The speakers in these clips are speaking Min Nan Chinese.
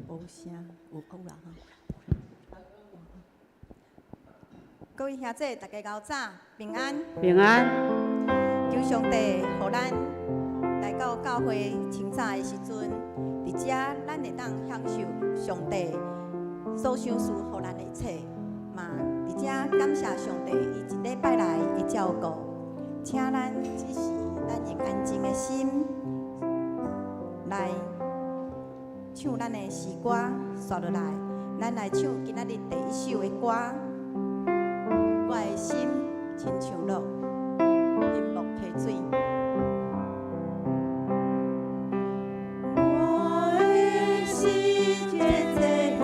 無聲，有有啦吼。各位兄姊，大家𠢕早，平安。平安。求上帝予咱來到教會清早的時陣，佇遮咱會當享受上帝所賞賜予咱的一切，嘛佇遮感謝上帝伊一禮拜來的照顧，請咱這時咱用安靜的心來唱咱的詩歌，紲落來，咱來唱今仔日第一首的歌。我的心親像鹿，欣慕溪水。我的心切切欣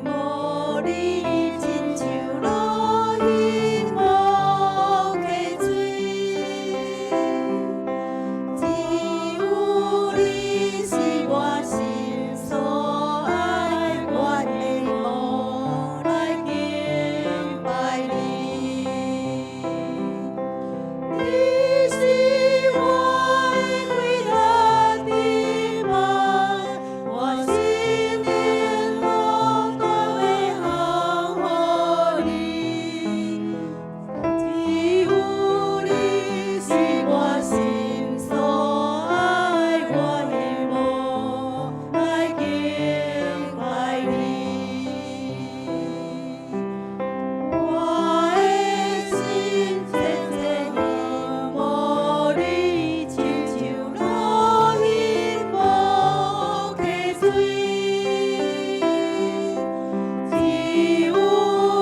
慕你，親像鹿欣慕溪水。只有你是我心所愛，我會慕來敬拜你。你是我的歸力盾牌，我生命路途欲降予你。只有你是我心所愛，我欣慕來敬拜你。我的心切切欣慕你，親像鹿欣慕溪水。只有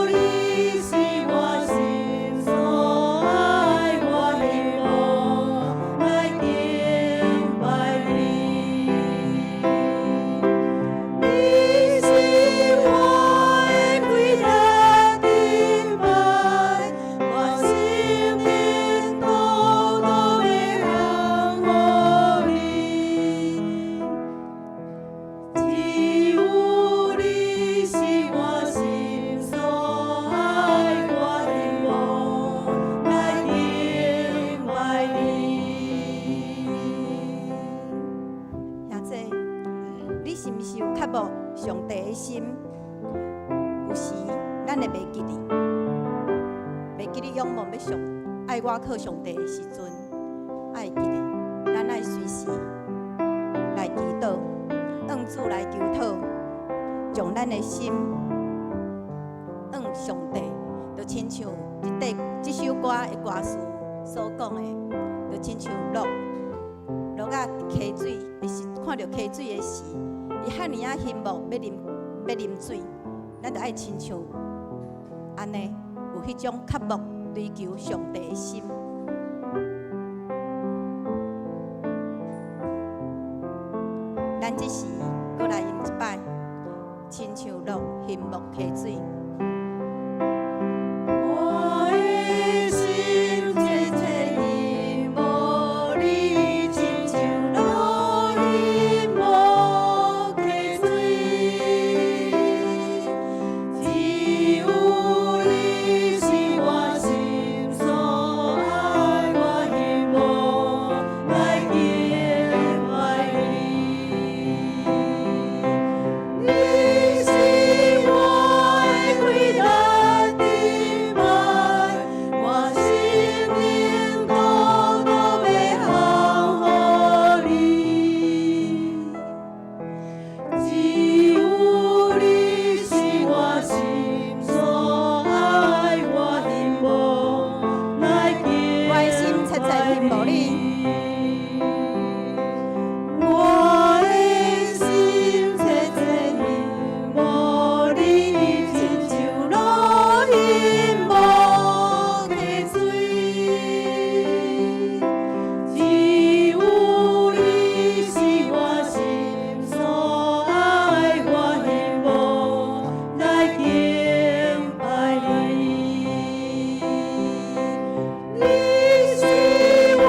你是我心所愛，我欣慕來敬拜你。你是我的歸力盾牌，我生命路途欲降予你。只有你是我心所愛，我欣慕來敬拜你。兄姊，你是毋是有渴慕上帝的心？有時咱會袂記得，袂記得仰望欲上愛倚靠上帝的時陣，愛記得，咱愛隨時來祈禱，向主來求討，將咱的心向上帝，就親像這塊這首歌的歌詞所講的，就親像鹿，鹿仔佇溪水的時，看著溪水的時，伊遐爾仔欣慕欲啉水，咱就愛親像按呢，有彼種渴慕追求上帝的心。咱這時閣來吟一擺，親像鹿欣慕溪水。我的心切切欣慕你，親像鹿欣慕溪水。只有你是我心所愛，我欣慕來敬拜你。你是我的歸力盾牌，我生命路途欲降予你。只有你是我心所愛，我欣慕來敬我的心切切欣慕你。我的心切切欣慕你，親像鹿欣慕溪水。只有你是我心所愛，我欣慕來敬拜你。你是我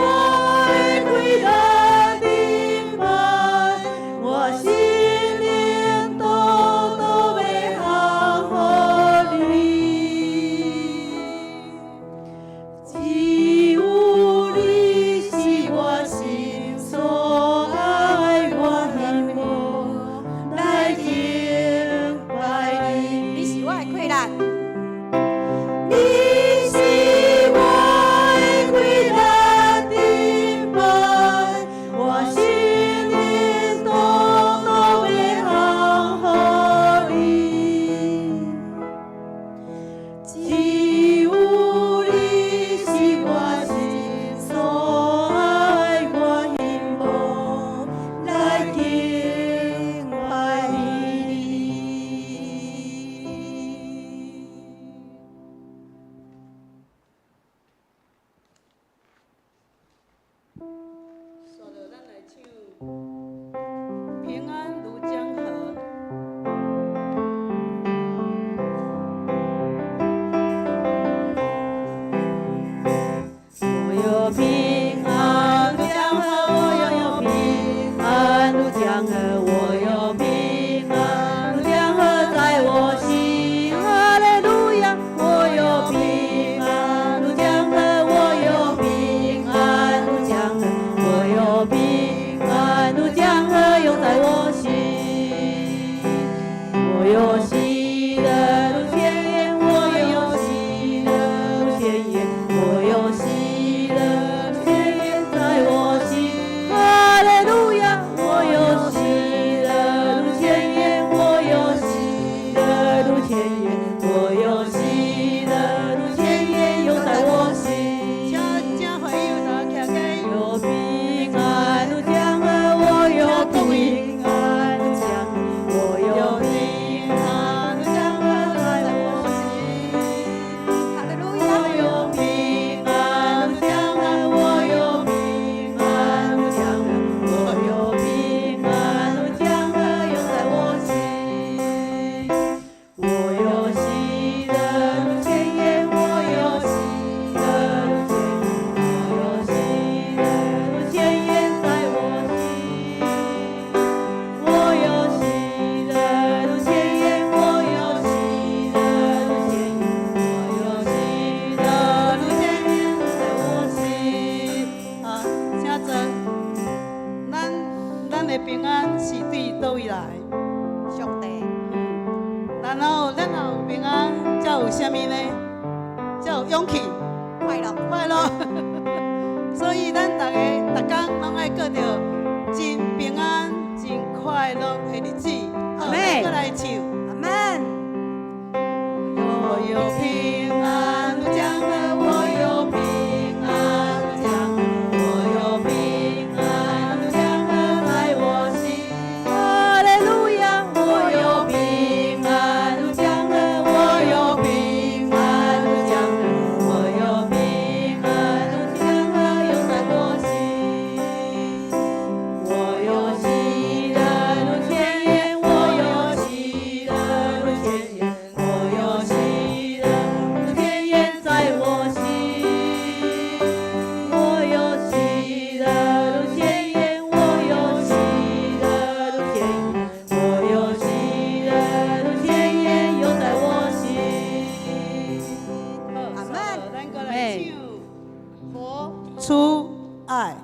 出愛。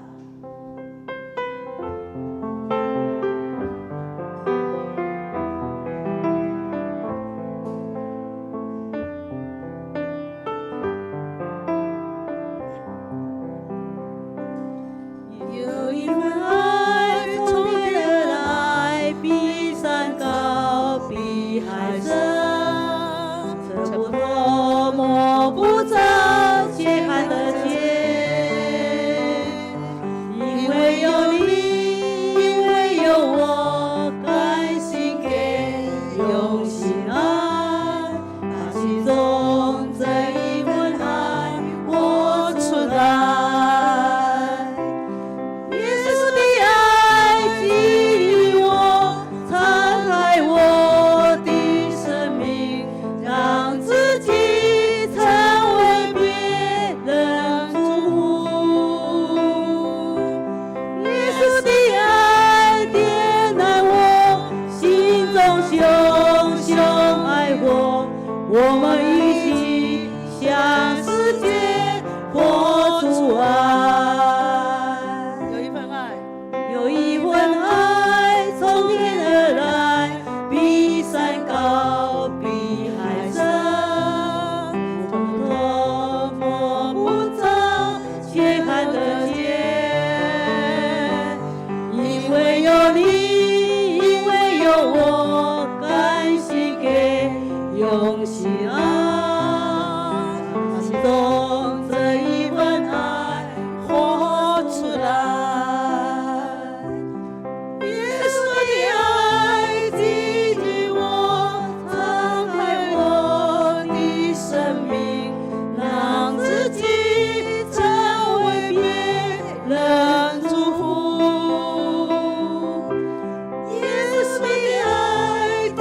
有一份愛從天而來，比山高，比海深，測不透，摸不著，卻看得見。因為有你，因為有我，甘心給，用心愛，把心中這一份愛活出來。耶穌的愛激勵我，敞開我的生命，讓自己成為別人祝福。耶穌的愛點燃我心中熊熊愛火，我們一起向世界活出愛。有一份愛，有一份愛從天而來，比山高，比海深，測不透，摸不著，卻看得見。因為有你，因為有我，甘心給，用心愛，把心中這一份愛活出來。耶穌的愛激勵我，敞開我的生命，讓自己成為別人祝福。耶穌的愛點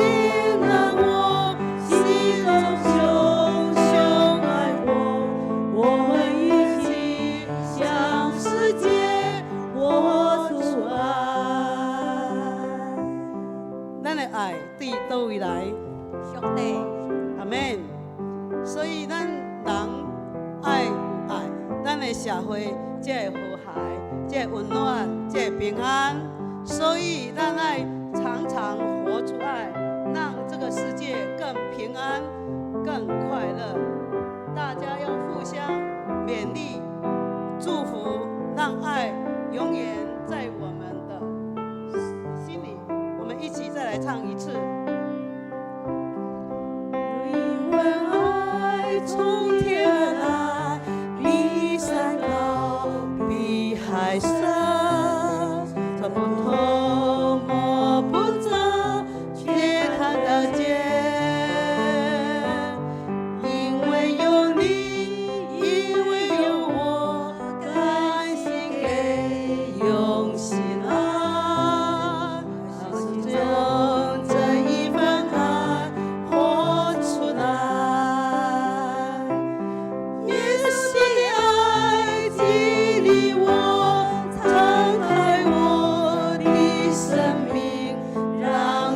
燃我心中熊熊愛火，我們一起向世界活出愛。咱的愛對佗位來？上帝。阿們。所以咱人愛有愛，咱的社會才會和諧，才會溫暖，才會平安。所以咱愛常常活出愛，讓這個世界更平安、更快樂。大家要互相勉勵、祝福，讓愛永遠在我們的心裡。我們一起再來唱一次。有一份愛從天而來，比山高，比海深，測不透，摸不著，卻看得見。因為有你，因為有我，甘心給，用心愛，把心中這一份愛活出來。耶穌的愛激勵我，敞開我的生命，讓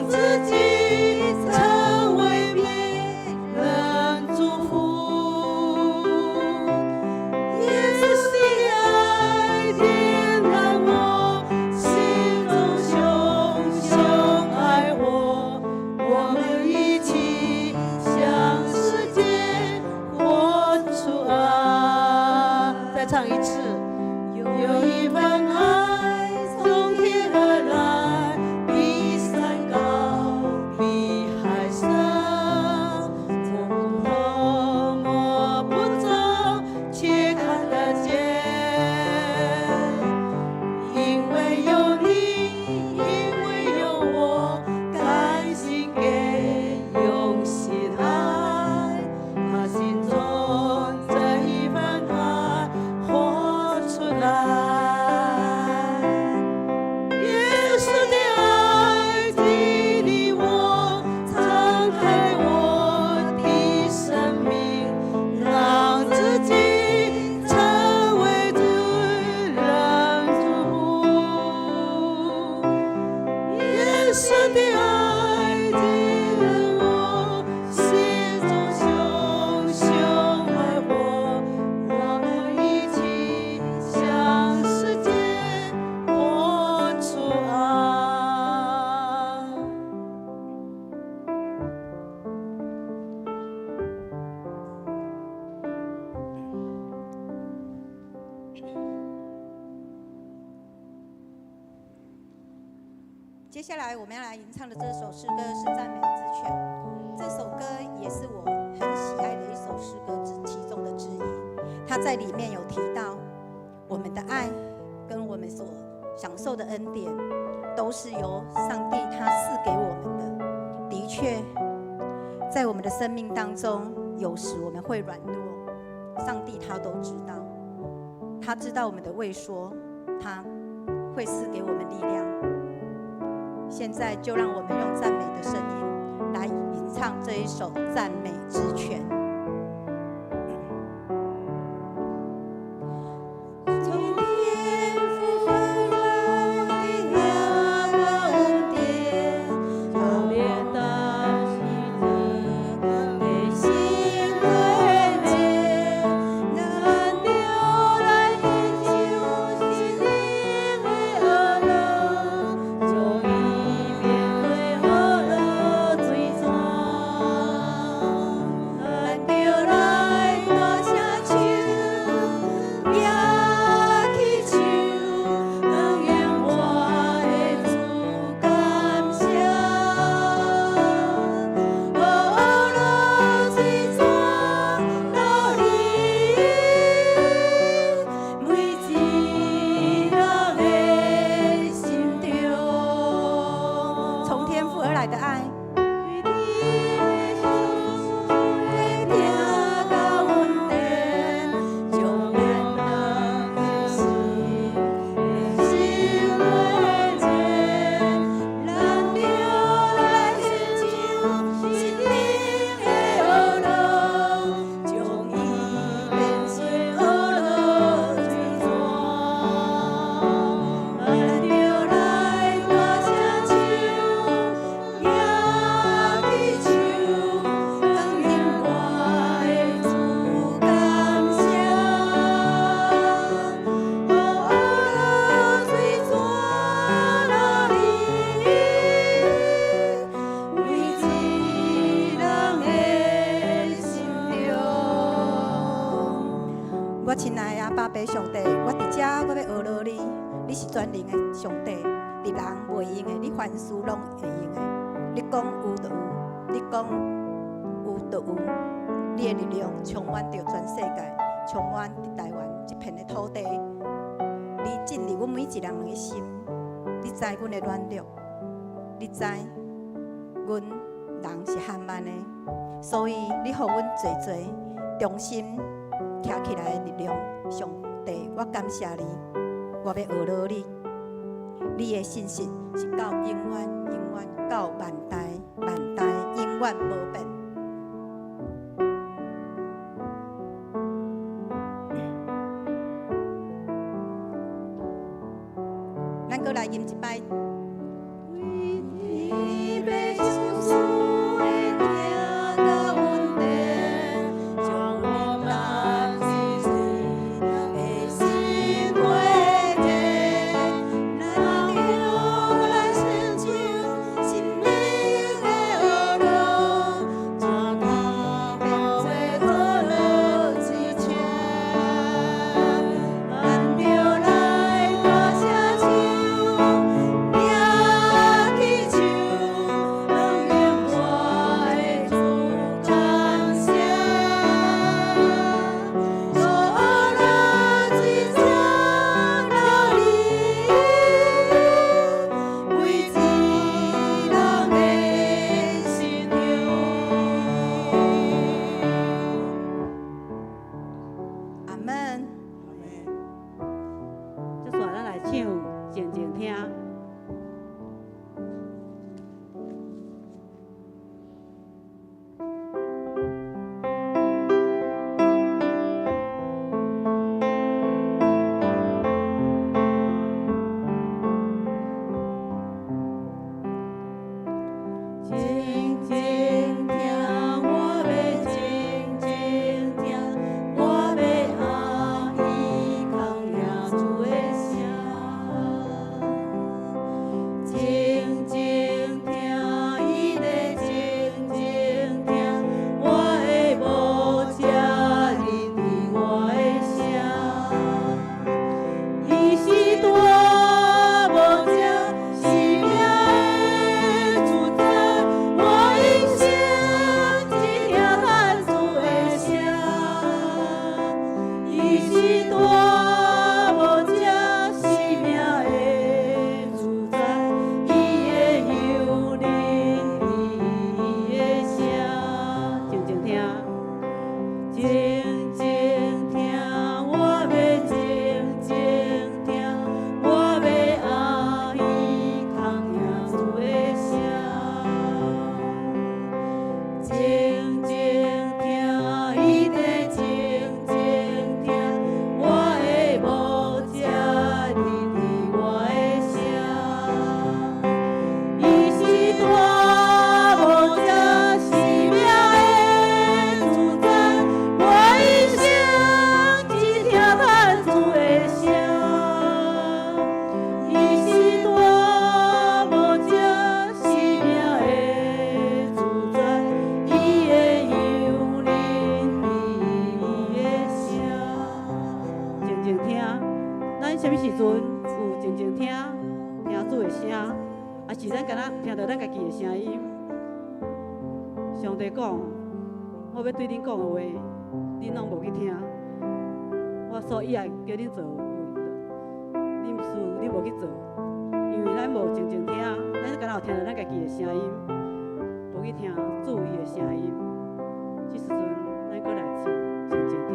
自己成為別人祝福。耶穌的愛點燃我心中熊熊愛火，我們一起向世界活出愛。再唱一次。有一份愛從天而來，比山高，比海深，測不透，摸不著，卻看得見。因為有你，因為有我，甘心給，用心愛，把心中這一份愛活出來。接下來我們要來吟唱的這首詩歌是讚美之泉，這首歌也是我很喜愛的一首詩歌之其中的之一。它在裡面有提到，我們的愛跟我們所享受的恩典，都是由上帝他賜給我們的。的確，在我們的生命當中，有時我們會軟弱，上帝他都知道，他知道我們的畏縮，他會賜給我們力量。現在就讓我們用讚美的聲音來吟唱這一首讚美之泉。從天父而來的恩典，將憐憫的心火箭，咱著來獻上心靈的樂樂，將伊變做和樂水泉。咱著來大聲唱，舉起手，向永活的主感謝。和樂水泉流入每一人的心中。從天父而來的愛。為天甲恩典，將咱人的心變成火箭，咱著來獻上心靈的樂樂，將伊變成和樂水泉。咱著來大聲唱，舉起手，向永活的主感謝。和樂水泉流入每一人的心中。我親愛的阿爸父上帝，我佇遮我欲學落你，你是全能的上帝，佇人袂用的，你凡事攏會用的。你講有就有，你講有就有，你的力量充滿著全世界，充滿佇台灣這片的土地。你進入阮每一人的心，你知阮的軟弱，你知阮人是緩慢的，所以你予阮濟濟重新徛起來的力量。上帝，我感謝你，我欲學落你。你的信實是到永遠、永遠，到萬代、萬代，永遠無變。咱閣來吟一擺。為天父賜的疼佮恩典，將我們心的心火箭，咱著來獻上心靈的樂樂，將伊變做和樂水泉。咱著來大聲唱，舉起手，向永活的主感謝。和樂水泉流入每一人的心中。阿門。這煞咱來唱，靜靜聽。靜靜聽，我欲靜靜聽，我欲阿耶靜聽。咱啥物時陣有靜靜聽，聽主的聲，抑是咱敢若聽著咱家己的聲音？上帝講，我欲對恁講的話，恁攏無去聽。我所以愛叫恁做，恁事恁無去做，因為咱無靜靜聽，咱敢若有聽著咱家己的聲音，無去聽主伊的聲音。這時陣，咱閣來靜靜靜聽。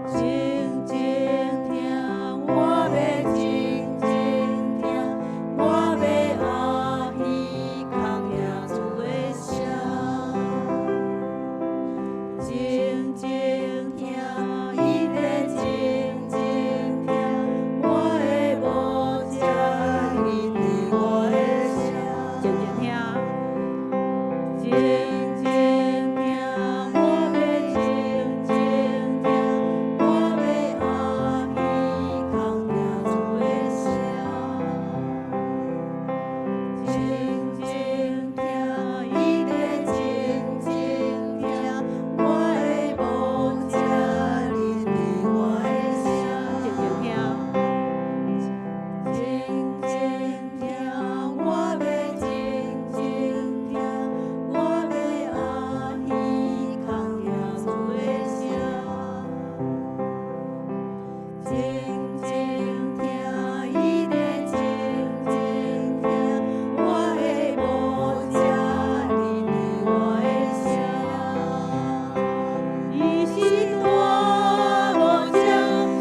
靜靜聽，我欲靜靜聽，我欲阿耳孔聽主的聲。靜靜聽，伊咧靜靜聽，我的牧者聆聽我的聲。靜靜聽，靜靜聽，我欲靜靜聽，我欲阿耳孔聽主的聲。靜靜聽，伊咧靜靜聽，我的牧者聆聽我的聲。靜靜聽，靜靜聽，我欲靜靜聽，我欲阿耳孔聽主的聲。靜靜聽，伊咧靜靜聽，我的牧者聆聽我的聲。伊是大牧者，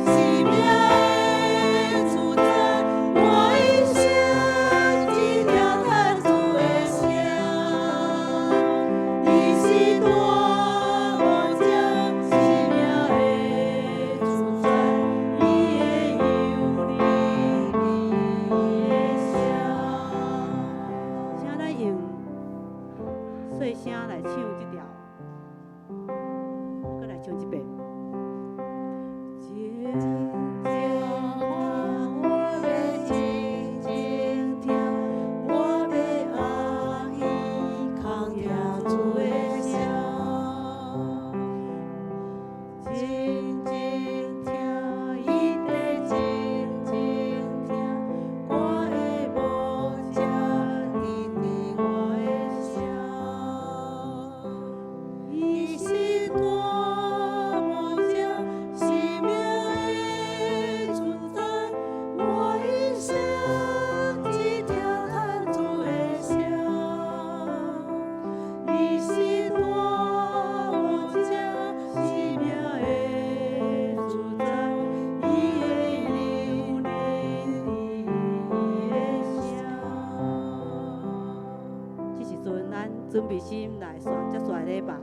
生命的主宰，我一生只聽趁主的聲。伊是大牧者，生命的主宰，伊的羊聆聽伊的聲。請咱用細聲來唱這條，閣來唱一遍。靜靜聽，我欲靜靜聽，我欲阿耳孔聽主的聲。靜靜聽，伊咧靜靜聽，我的牧者聆聽我的聲。伊是大牧者，生命的存在，我一生只聽趁主的聲。伊是大牧者，生命的主宰，伊的羊聆聽伊的聲。這時陣，咱準備心來紲接紲禮拜。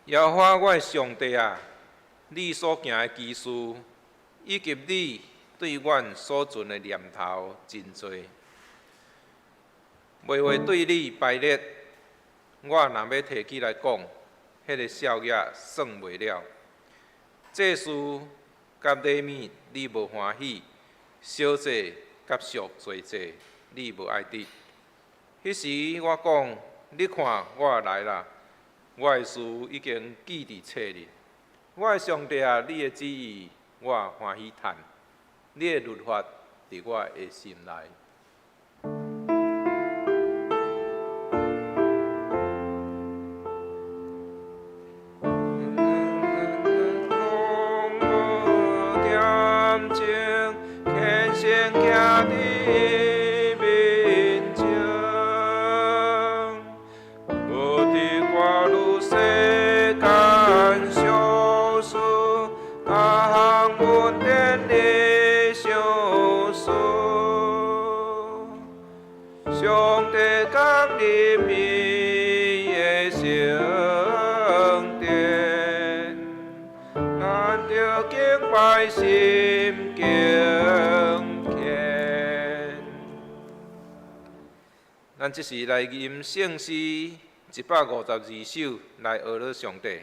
耶和華我的上帝啊，你所行的奇事，以及你對阮所存的念頭真濟。話話對你排列，我若欲提起來講，彼個數額算袂了。祭司佮禮物你無歡喜，燒祭佮贖罪祭你無愛得。彼時我講，你看我來啦，我的書已經記佇冊裡。我的上帝啊，你的旨意我歡喜趁，你的律法佇我的心內。點鐘，虔誠徛佇面前，無佇掛慮世間小事，各項恩典的相思。上帝降臨伊的聖殿，咱著敬拜心敬虔。咱這時來吟聖詩152首來學了上帝。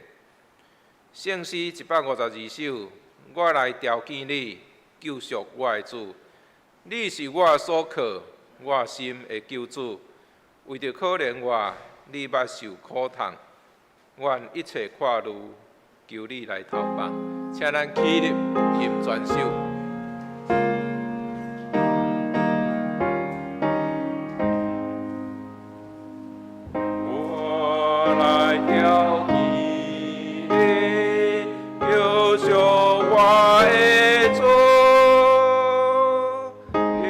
聖詩152首，我來朝見你，救贖我的主。你是我所靠，我心的救主。為著可憐我，你捌受苦痛。阮一切掛慮，求你來投放。請咱起立吟全首。我來朝見你，救贖我的主。你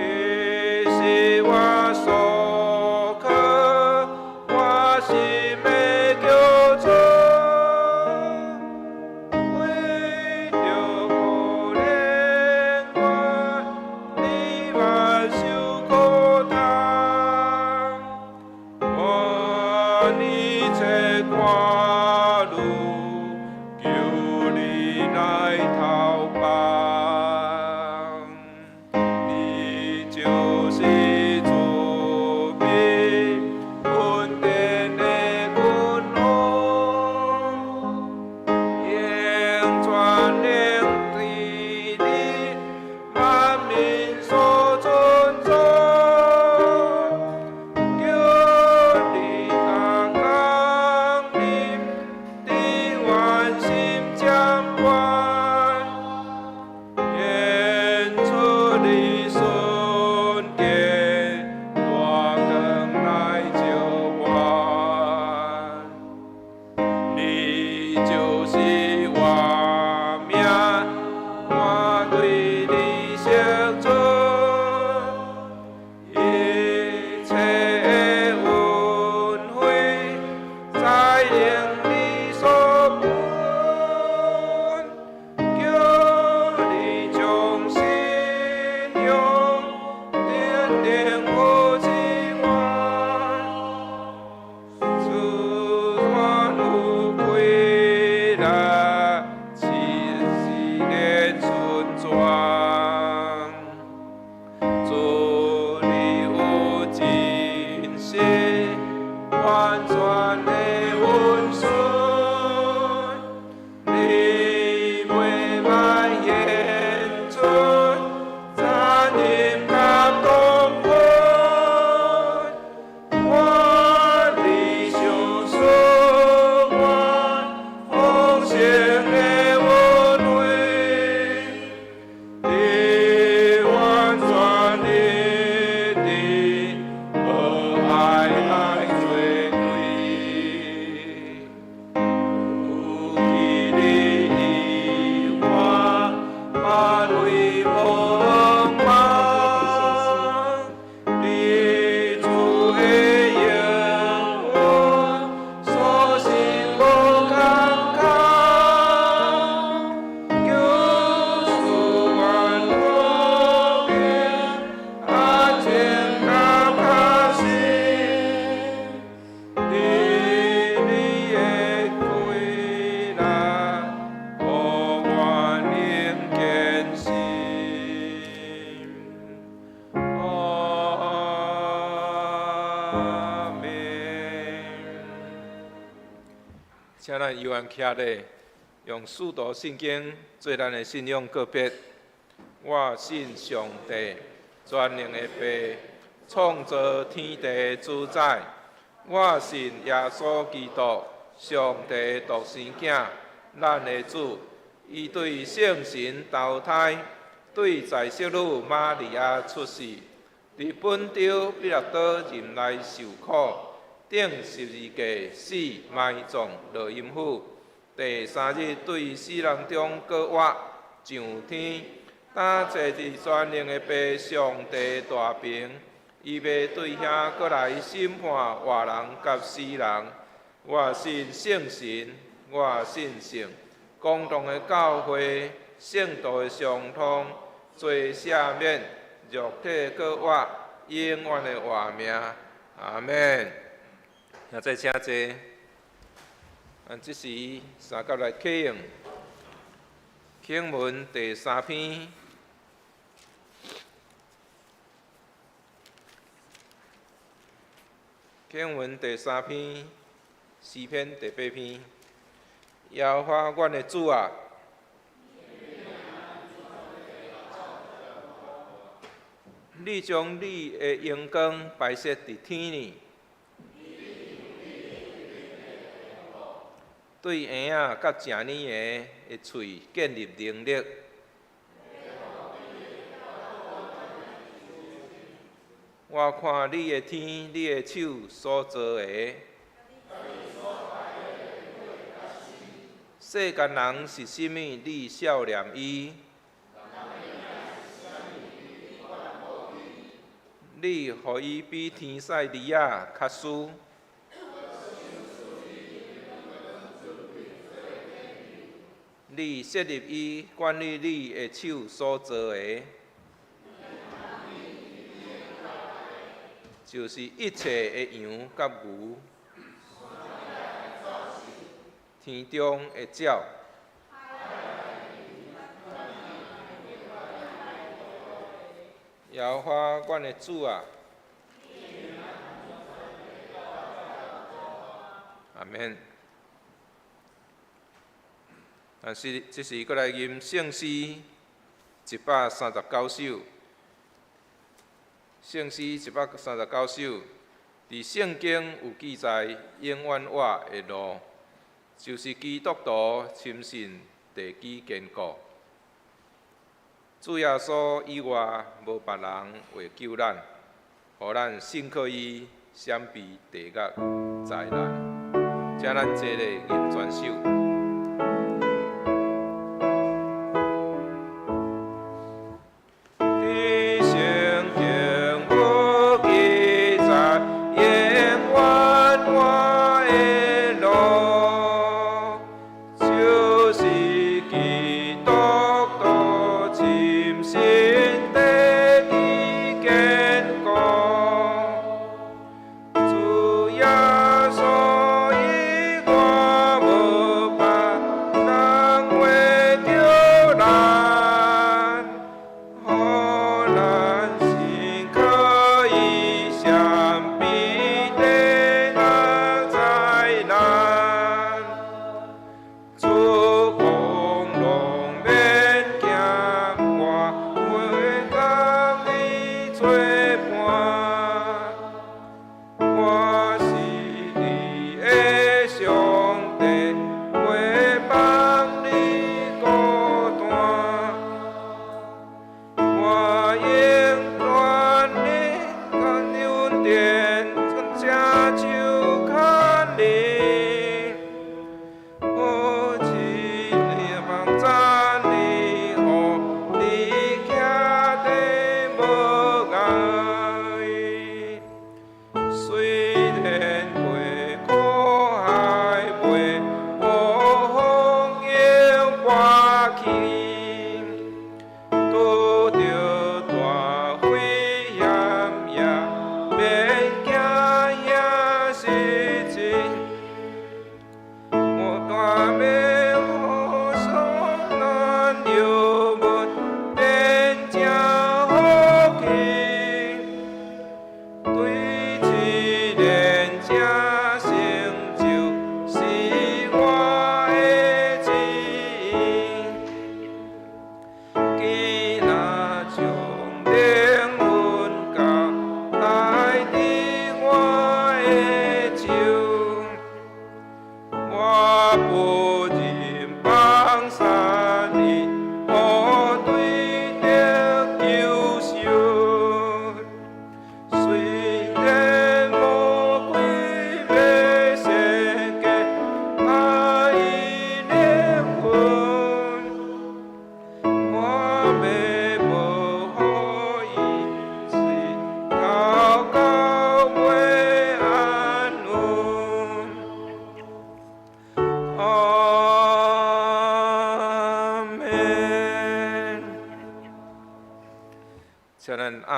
是我所靠，我心的救主。為著可憐我，你捌受苦痛。我一切掛慮，求你來投放。你就是慈悲恩典的君王，用全能對你萬民所尊崇。求你大降臨，佇萬心掌管，顯出你聖潔，大光來照阮。你就是我命，我對你承諾，一切的恩惠，在靈裡所分，求你將信仰奠定予賜阮，賜我有氣力，持續村莊。主你有真實完全的恩順，你袂歹顯出殘忍感動阮。請咱悠閒徛咧，用使徒信經做咱的信仰告別。我信上帝，全能的父，創造天地的主宰。我信耶穌基督，上帝獨生囝，咱的主。伊對聖神投胎，對在聖女瑪利亞出世，佇本丟彼拉多任內受苦，釘十字架死埋葬落陰府，第三日對死人中閣活，上天，擔坐佇全能的父上帝大爿，伊欲對遐閣來審判活人佮死人。我信聖神，我信聖公同的教會，聖徒的相通，罪赦免，肉體閣活，永遠的活命。阿們。現在請坐。咱這時三甲來啟用經文第三篇，經文第三篇，詩篇第八篇。耶和華阮的主啊，你將你的榮光擺設佇天裡，對嬰仔佮食奶的的喙建立能力。我看你的天，你的手所造的。世間人是啥物？你數念伊？你予伊比天使兒仔較輸？你設立伊管理你的手所造的，就是一切的羊佮牛，天中的鳥。耶和華阮的主啊！阿們。但是這時閣來吟聖詩139首，聖詩139首，佇聖經有記載永遠活的路，就是基督徒深信地基堅固。主耶穌以外無別人會救咱，予咱信靠伊，閃避地獄災難。請咱齊來吟全首。佇聖經有記載，永遠活的路，就是基督徒深信地基堅固。主耶穌以外無別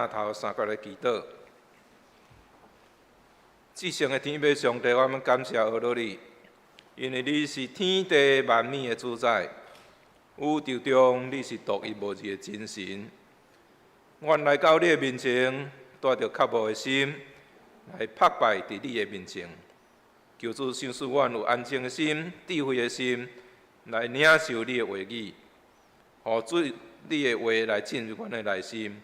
额头三角来祈禱。至聖的天父上帝，我們感謝阿羅你，因為你是天地萬物的主宰，宇宙中你是獨一無二的真神。阮來到你的面前，帶著渴慕的心來拍敗佇你的面前，求主賞賜阮有安靜的心、智慧的心，來領受你的話語，予主你的話來進入阮的內心，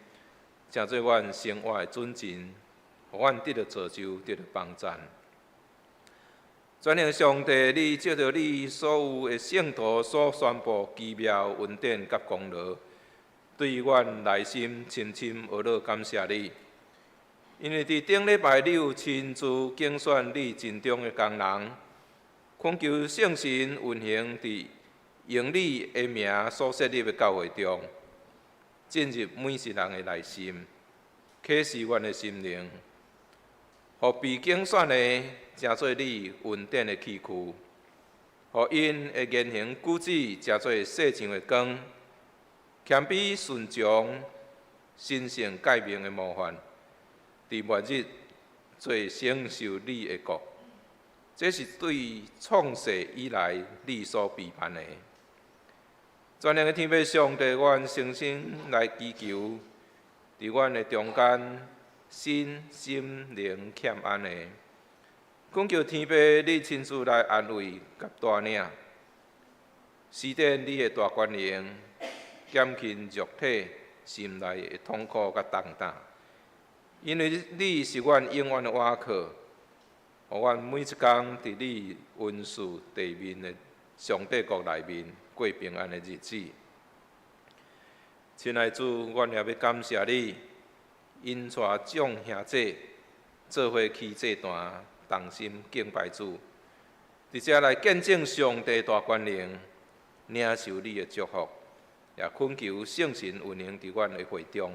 成做阮生活的準繩，予阮得著造就，得著幫贊。全能上帝，你藉著你所有的聖徒所宣布奇妙恩典佮功勞，對阮內心深深呵咾感謝你。因為佇頂禮拜，你有親自揀選你盡忠的工人，懇求聖神運行佇用你的名所設立的教會中，進入每一人的內心，啟示阮的心靈，予被揀選的成做你恩典的器具，予𪜶的言行舉止成做世上的光，謙卑順從神聖誡命的模範，佇末日做承受你的國。這是對創世以來你所備辦的。全能的天父上帝，阮誠心來祈求，佇阮的中間，身心靈欠安的，懇求天父你親自來安慰佮帶領，施展你的大權能，減輕肉體心內的痛苦佮重擔。因為你是阮永遠的倚靠，予阮每一工佇你恩賜地面的上帝國內面過平安的日子。親愛主，阮也欲感謝你，引帶眾兄弟做伙去祭壇，同心敬拜主，佇遮來見證上帝大權能，領受你的祝福，也懇求聖神運行佇阮的會中，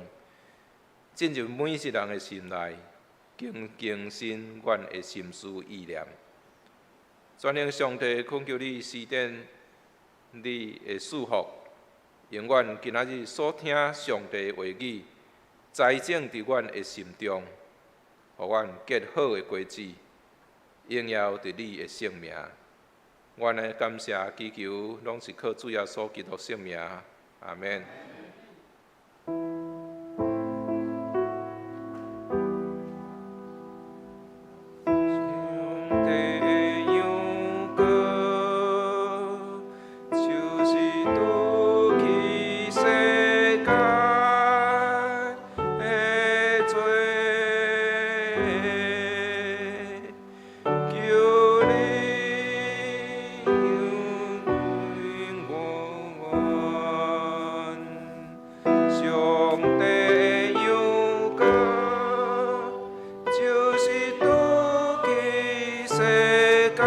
進入每一人的心內，更新阮的心思意念。全能上帝，懇求你施展你的賜福，用阮今仔日所聽上帝話語，栽種佇阮的心中，予阮結好的果子，榮耀佇你的聖名。阮的感謝祈求，攏是靠主耶穌基督聖名。阿們。上帝的羊羔，就是除去世間的罪，求你憐憫我。上帝的羊羔，就是除去世間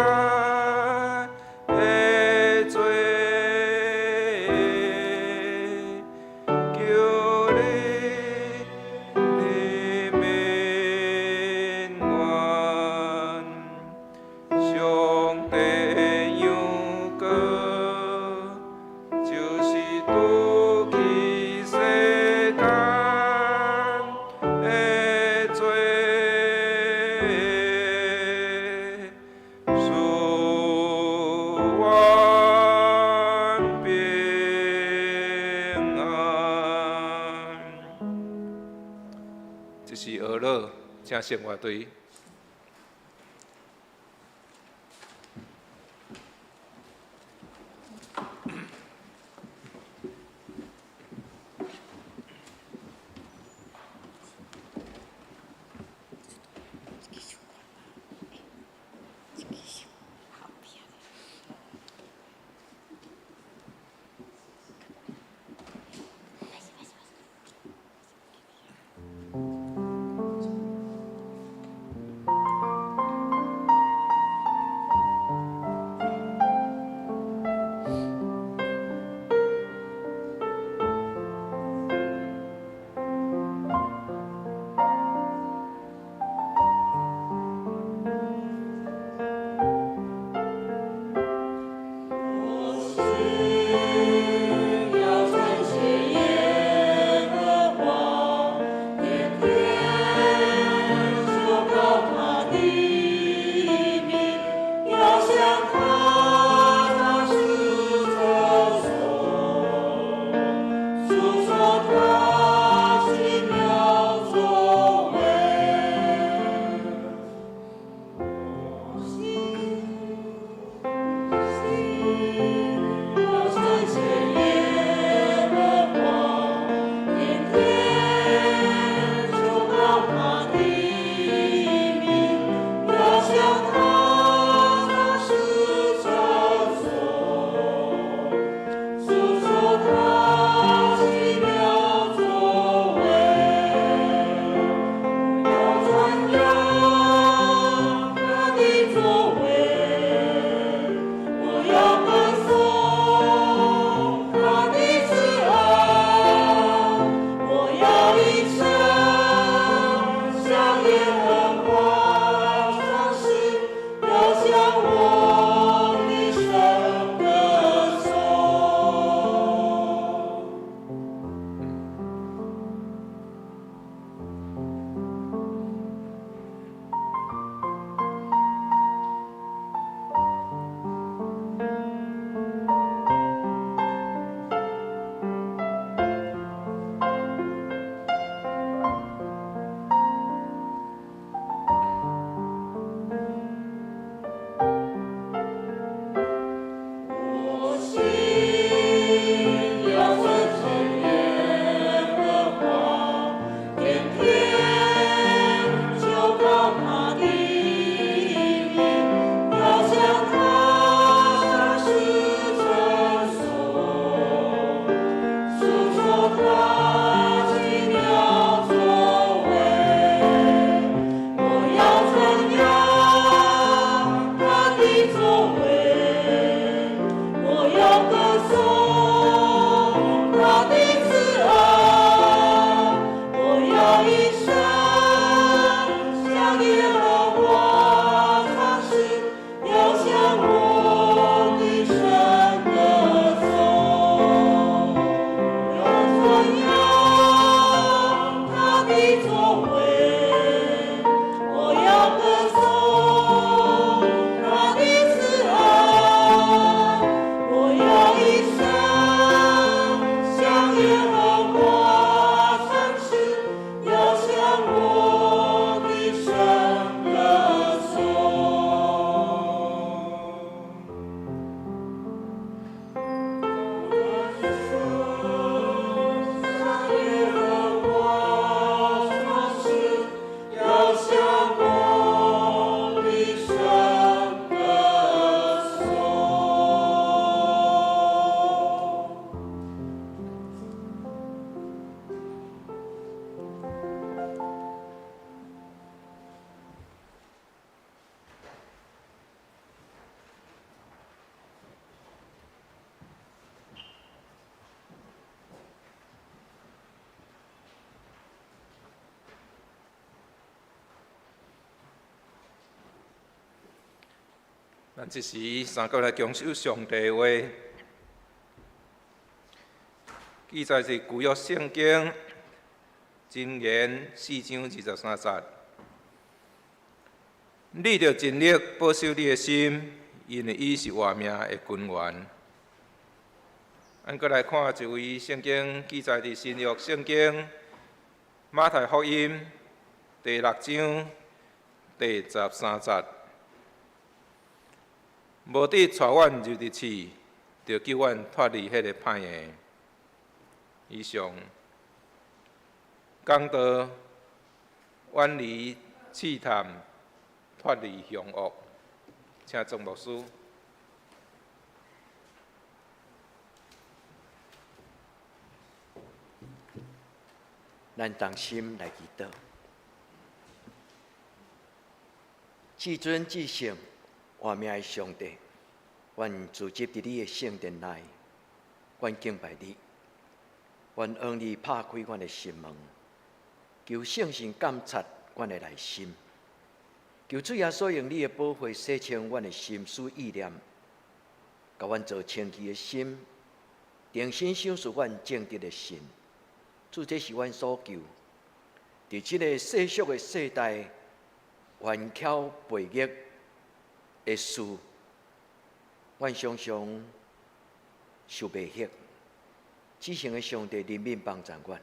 的罪，求你憐憫阮。上帝的羊羔，就是除去世間的罪，賜阮平安。這是呵咾，請聖樂隊。為，我要歌頌他的慈愛，我要一生向耶和華稱頌，要向我的神歌頌。我一生向耶和華稱頌，要向我的神歌頌。咱這時三個來共守上帝話，記載佇舊約聖經箴言4章23節。你著盡力保守你的心，因為伊是活命的根源。咱閣來看一位聖經記載佇新約聖經馬太福音第六章第十三節。無得帶阮入佇試，著救阮脫離彼个歹的。以上講道遠離試探，脫離兇惡，請莊牧師。咱同心來祈禱，至尊至聖活命的上帝，阮聚集佇你的聖殿內，阮敬拜你，願恩你拍開阮的心門，求聖神監察阮的內心，求主耶穌用你的寶血洗清阮的心思意念，共阮做清潔的心，重新賞賜阮正直的心。主，這是阮所求。佇這个世俗的世代，頑巧悖逆的事，阮常常受迷惑。至聖的上帝憐憫幫助阮，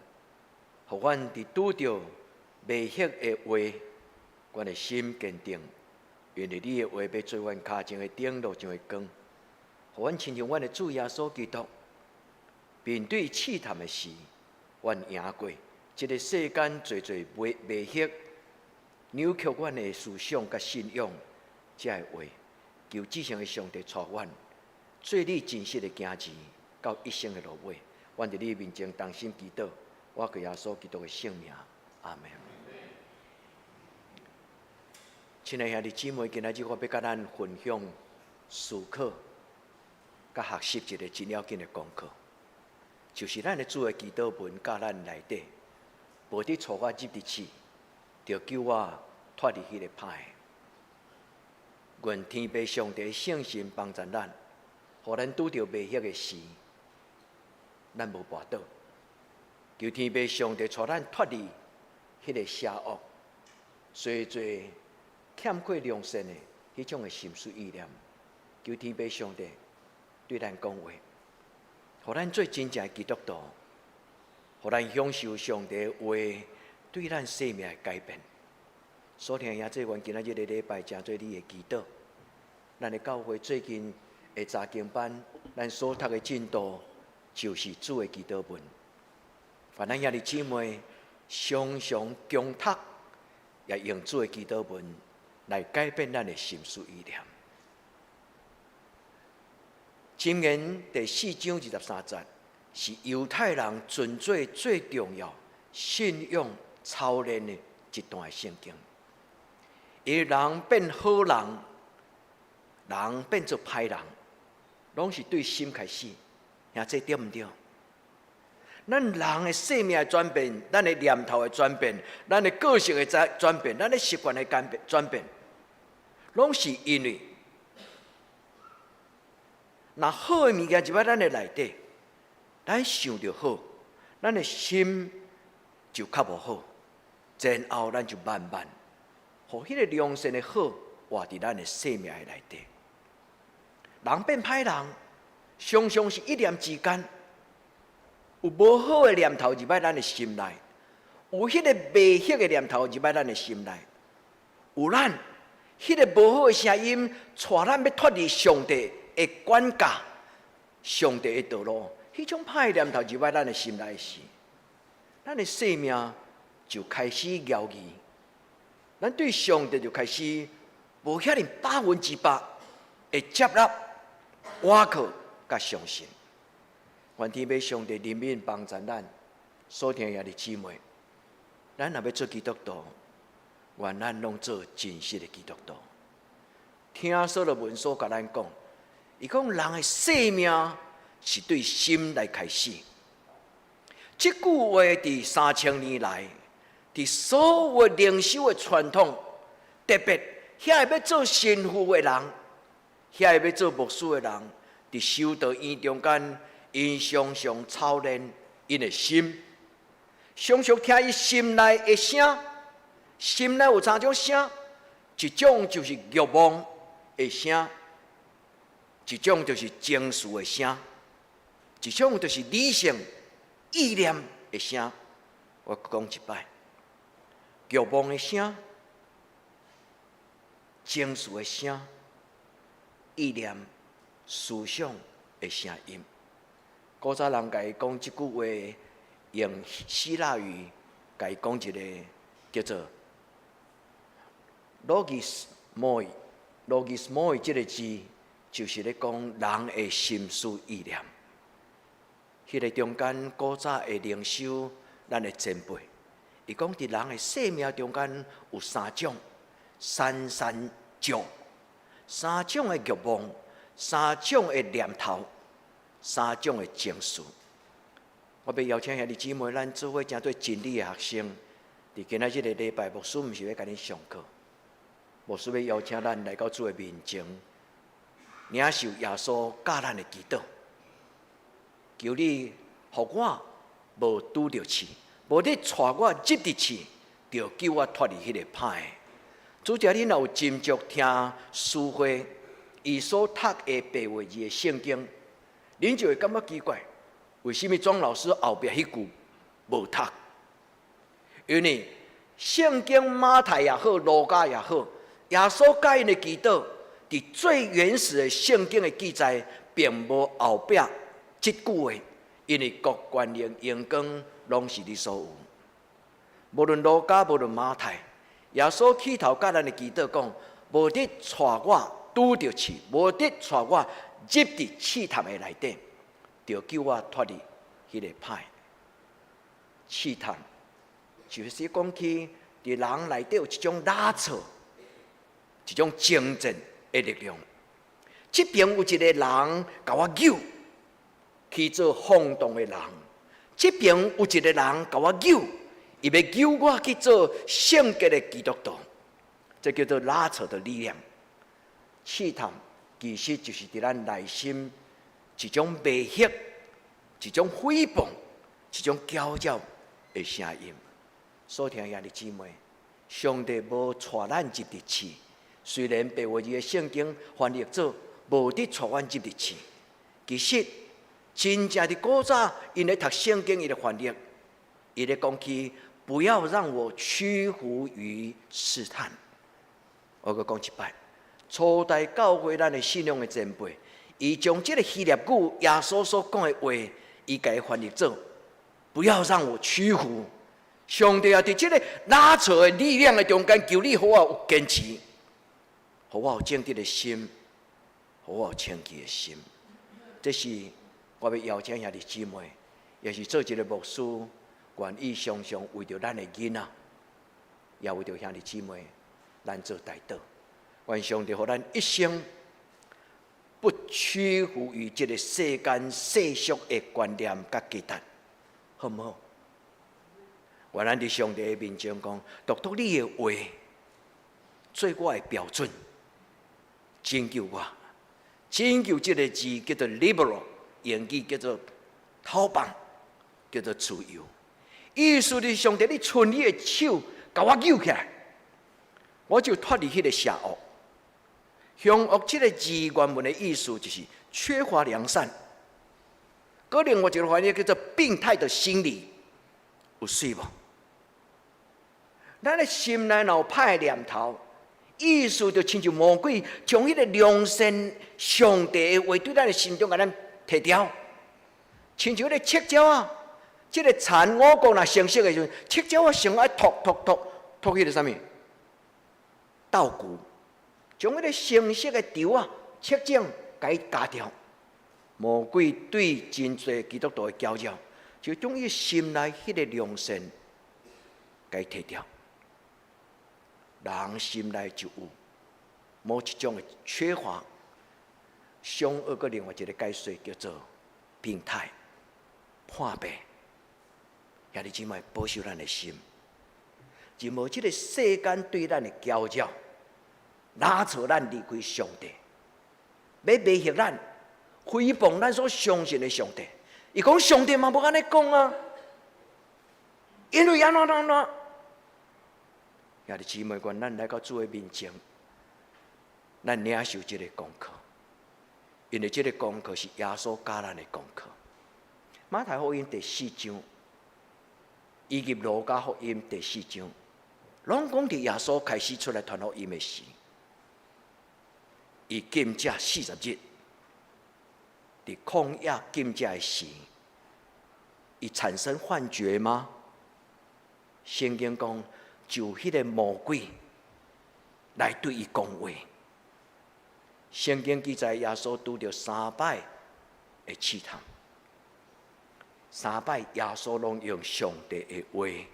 予阮佇拄著迷惑的話，阮的心堅定，因為你的話欲做阮跤前的燈，路上的光，予阮親像阮的主耶穌基督，面對試探的時，阮贏過這个世間濟濟迷迷惑、扭曲阮的思想佮信仰，這个話，求至聖的上帝帶阮做你真實的囝兒，到一生的落尾。阮佇你面前同心祈禱，我靠耶穌基督的聖名，阿們。親愛兄弟姊妹，今仔日我欲佮咱分享思考、佮學習一个真要緊的功課，就是咱的主的祈禱文教咱內底，無得帶我入佇試，著救我脫離彼个歹的。願天父上帝聖神幫助咱，予咱拄著迷惑的時，咱無跋倒。求天父上帝帶咱脫離彼个邪惡，濟濟欠缺良善的彼種的心思意念。求天父上帝對咱講話，予咱做真正的基督徒，予咱享受上帝話對咱生命的改變。所聽兄弟，願今仔日个禮拜成做你的祈禱。咱的教會最近的查經班，咱所讀的進度就是主的祈禱文。願咱兄弟姊妹常常共讀，也用主的祈禱文來改變咱的心思意念。箴言第四章二十三節是猶太人尊做最重要信仰操練的一段聖經。伊人變好人，人變做歹人，攏是對心開始。兄弟對毋對？咱人的生命的轉變，咱的念頭的轉變，咱的個性的轉轉變，咱的習慣的改變轉變，攏是因為，若好的物件入來咱的內底，咱想著好，咱的心就較無好。然後咱就慢慢，予彼個良善的好活佇咱的生命的內底。人變歹人，常常是一念之間，有無好的念頭入來咱的心內，有彼個迷惑的念頭入來咱的心內，有咱彼個無好的聲音，帶咱欲脫離上帝的管教、上帝的道路，彼種歹念頭入來咱的心內時，咱的生命就開始搖移，咱對上帝就開始無遐爾100%會接納、倚靠佮相信。願天父上帝憐憫幫助咱，所聽兄弟姊妹，咱若欲做基督徒，願咱攏做真實的基督徒。聽所羅門所共咱講，伊講人的生命是對心來開始。這句話佇3000年來，佇所有靈修的傳統，特別遐个欲做神父的人，遐个欲做牧師的人，佇修道院中間，𪜶常常操練𪜶的心，常常聽伊心內的聲，心內有三種聲，一種就是慾望的聲，一種就是情緒的聲，一種就是理性意念的聲。我講一擺，慾望的聲、情緒的聲、意念、思想的聲音。古早人共伊講這句話，用希臘語共伊講一个叫做 logismoi，logismoi 這个字就是咧講人的心思意念。彼个中間古早的靈修，咱的前輩，伊講佇人的生命中間有三種，三三種，三種的慾望，三種的念頭，三種的情緒。我欲邀請兄弟姊妹，咱做伙成做真理的學生。佇今仔這个禮拜，牧師毋是欲共恁上課，牧師欲邀請咱來到主的面前，領受耶穌佮咱的祈禱。求你予我無拄著試，無你帶我入佇試，著救我脫離彼个歹的。主者，恁若有斟酌聽書會伊所讀的白話字的聖經，恁就會感覺奇怪，為啥物莊老師後壁彼句無讀？因為聖經馬太也好，路加也好，耶穌佮𪜶的祈禱，佇最原始的聖經的記載，並無後壁這句話，因為國權力榮光攏是你所有。無論路加，無論馬太，耶穌起頭佮咱的祈禱講，無得帶我拄著試，無得帶我入佇試探的內底，著救我脫離彼个歹試探。就是講起佇人內底有一種拉扯，一種爭戰的力量。這邊有一個人共我誘去做放蕩的人，這邊有一個人共我誘，伊欲誘我去做聖潔的基督徒，這叫做拉扯的力量。試探其實就是佇咱內心一種迷惑、一種誹謗、一種攪擾的聲音。所聽兄弟姊妹，上帝無帶咱入佇試，雖然白話字的聖經翻譯做無得帶阮入佇試，其實真正佇古早，𪜶咧讀聖經，伊咧翻譯，伊咧講起不要讓我屈服於試探。我閣講一擺，初代教會咱的信仰的前輩，伊將這个希臘語耶穌所講的話，伊共伊翻譯做不要讓我屈服。上帝啊，佇這个拉扯的力量的中間，求你予我有堅持，予我有正直的心，予我有清潔的心。這是我欲邀請兄弟姊妹，也是做一个牧師，願意常常為著咱的囡仔，也為著兄弟姊妹，咱做代禱。願上帝予咱一生不屈服於這个世間世俗的觀念佮價值，好毋好？願咱佇上帝的面前講，獨獨你的話做我的標準，拯救我。拯救這个字叫做 libero，英語叫做討放，叫做自由。意思是上帝，你伸你的手，共我救起來，我就脫離彼个邪惡。凶惡這个字原文的意思就是缺乏良善。閣另外一个翻譯叫做病態的心理，有媠無？咱的心內若有歹念頭，意思就親像魔鬼將彼个良善上帝的話對咱的心中共咱提掉，親像彼个赤鳥仔，這个蠶五穀若成熟的時陣，赤鳥仔先愛啄啄啄啄彼个啥物？稻穀，將彼个成熟的稻仔、赤種共伊咬掉。魔鬼對真濟基督徒的攪擾，就將伊心內彼个良善共伊提掉。人心內就有某一種的缺乏，凶惡閣另外一个解說叫做病態、破病。兄弟姊妹，保守咱的心，任何這个世間對咱的攪擾，拉扯咱離開上帝，欲迷惑咱，誹謗咱所相信的上帝。伊講上帝嘛無按呢講啊，因為按怎按怎。兄弟姊妹，願咱來到主的面前，咱領受這个功課，因為這个功課是耶穌教咱的功課。馬太福音第四章，以及路加福音第四章，攏講佇耶穌開始出來傳福音的時，伊禁食40日，佇曠野禁食的時，伊產生幻覺嗎？聖經講，就彼个魔鬼來對伊講話。聖經記載耶穌拄著三擺的試探，三擺耶穌攏用上帝的話，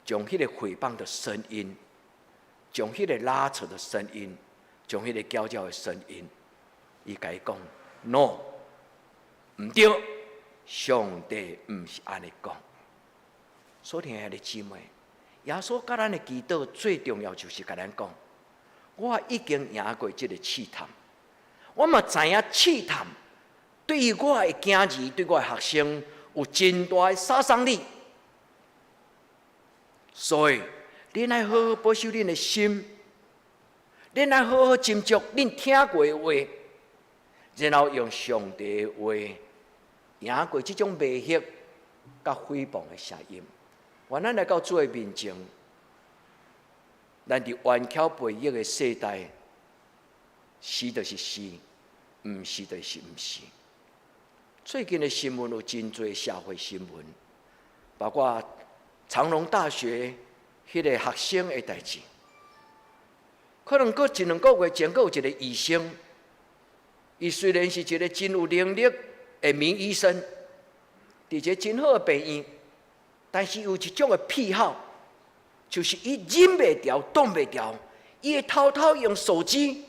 將彼个誹謗的聲音，將彼个拉扯的聲音，將彼个攪擾的聲音，伊共伊講：No，毋對，上帝毋是按呢講。所以兄弟姊妹，耶穌教咱的祈禱最重要就是共咱講：我已經贏過這个試探，我嘛知影試探對於我的囝兒、對我的學生有真大的殺傷力。所以，恁愛好好保守恁的心，恁愛好好斟酌恁聽過的話，然後用上帝的話贏過這種迷惑佮誹謗的聲音。願咱來到主的面前，咱佇頑巧悖逆的世代，是就是是，毋是就是毋是。最近的新聞有真濟社會新聞，包括長榮大學彼个學生的代誌，可能閣一兩個月前，閣有一個醫生，伊雖然是一個真有能力的名醫生，佇一個真好的病院，但是有一種的癖好，就是伊忍袂牢、擋袂牢，伊會偷偷用手機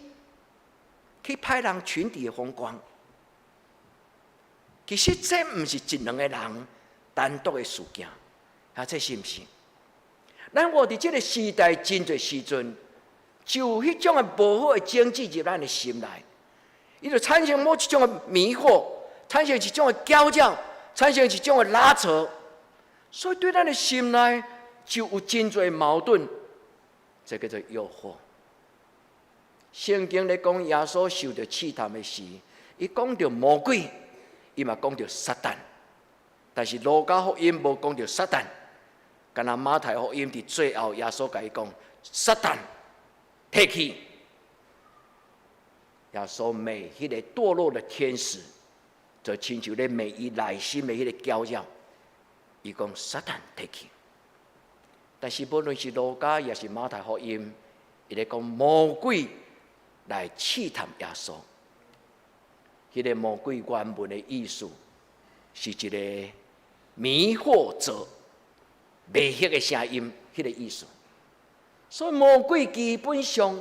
去拍人裙底的風光。其實這毋是一兩個人單獨的事件，啊，這是毋是？咱活佇這个時代真濟時陣，就有彼種的無好的種子入咱的心內，伊就產生某一種的迷惑，產生一種的攪擾，產生一種的拉扯，所以對咱的心內就有真濟矛盾，這叫做誘惑。聖經咧講耶穌受著試探的時，伊講著魔鬼，伊嘛講著撒旦，但是路加福音無講著撒旦，干焦馬太福音佇最後耶穌共伊講：撒旦，退去！耶穌罵彼个墮落的天使，就親像咧罵伊內心的彼个攪擾。伊講撒旦退去。但是無論是路加抑是馬太福音，伊咧講魔鬼來試探耶穌。彼个魔鬼原文的意思是一个迷惑者、迷惑的聲音，彼个意思。所以魔鬼基本上，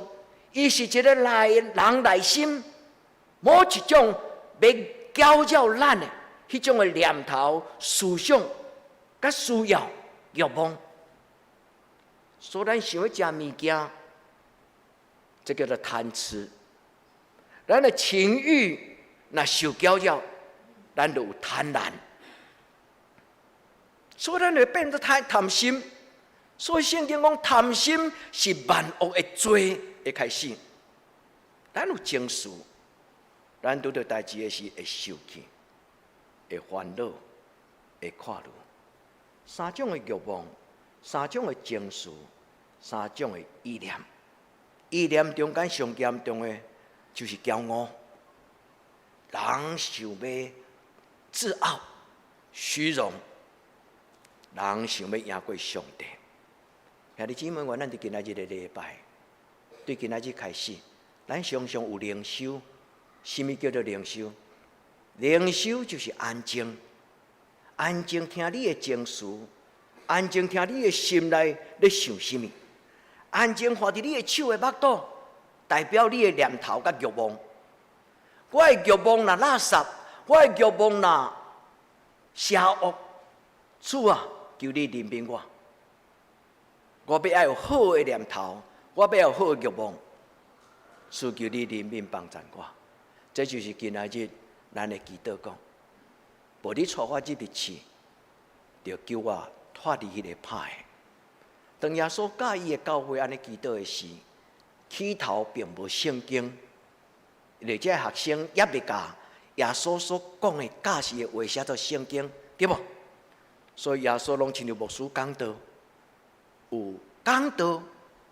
伊是一个內人內心某一種欲攪擾咱的彼種的念頭、思想、佮需要、欲望。所以咱想欲食物件，這叫做貪吃。咱的情欲若受攪擾，咱就有貪婪。所以咱會變得太貪心。所以聖經講貪心是萬惡的罪的開始。咱有情緒，咱拄著代誌的時會受氣、會煩惱、會看慮。三種的慾望，三種的情緒，三種的意念。意念中間上嚴重的，就是驕傲。人想欲自傲、虛榮，人想欲贏過上帝。兄弟姊妹，願咱佇今仔日的禮拜，對今仔日開始，咱常常有靈修。啥物叫做靈修？靈修就是安靜，安靜聽你的情緒，安靜聽你的心內咧想啥物，安靜看佇你的手的腹肚，代表你的念頭佮慾望。我的慾望若垃圾，我的慾望若邪惡，主啊，求你憐憫我。我欲愛有好的念頭，我欲有好的慾望，主求你憐憫幫贊我。這就是今仔日咱的祈禱講，無你帶我入去試，著救我脫離彼個歹的。當耶穌佮伊的教會按呢祈禱的時，起頭並無聖經。而這學生猶未共耶穌所講的教示的話寫做聖經，對無？所以耶穌攏親像牧師講道，有講道，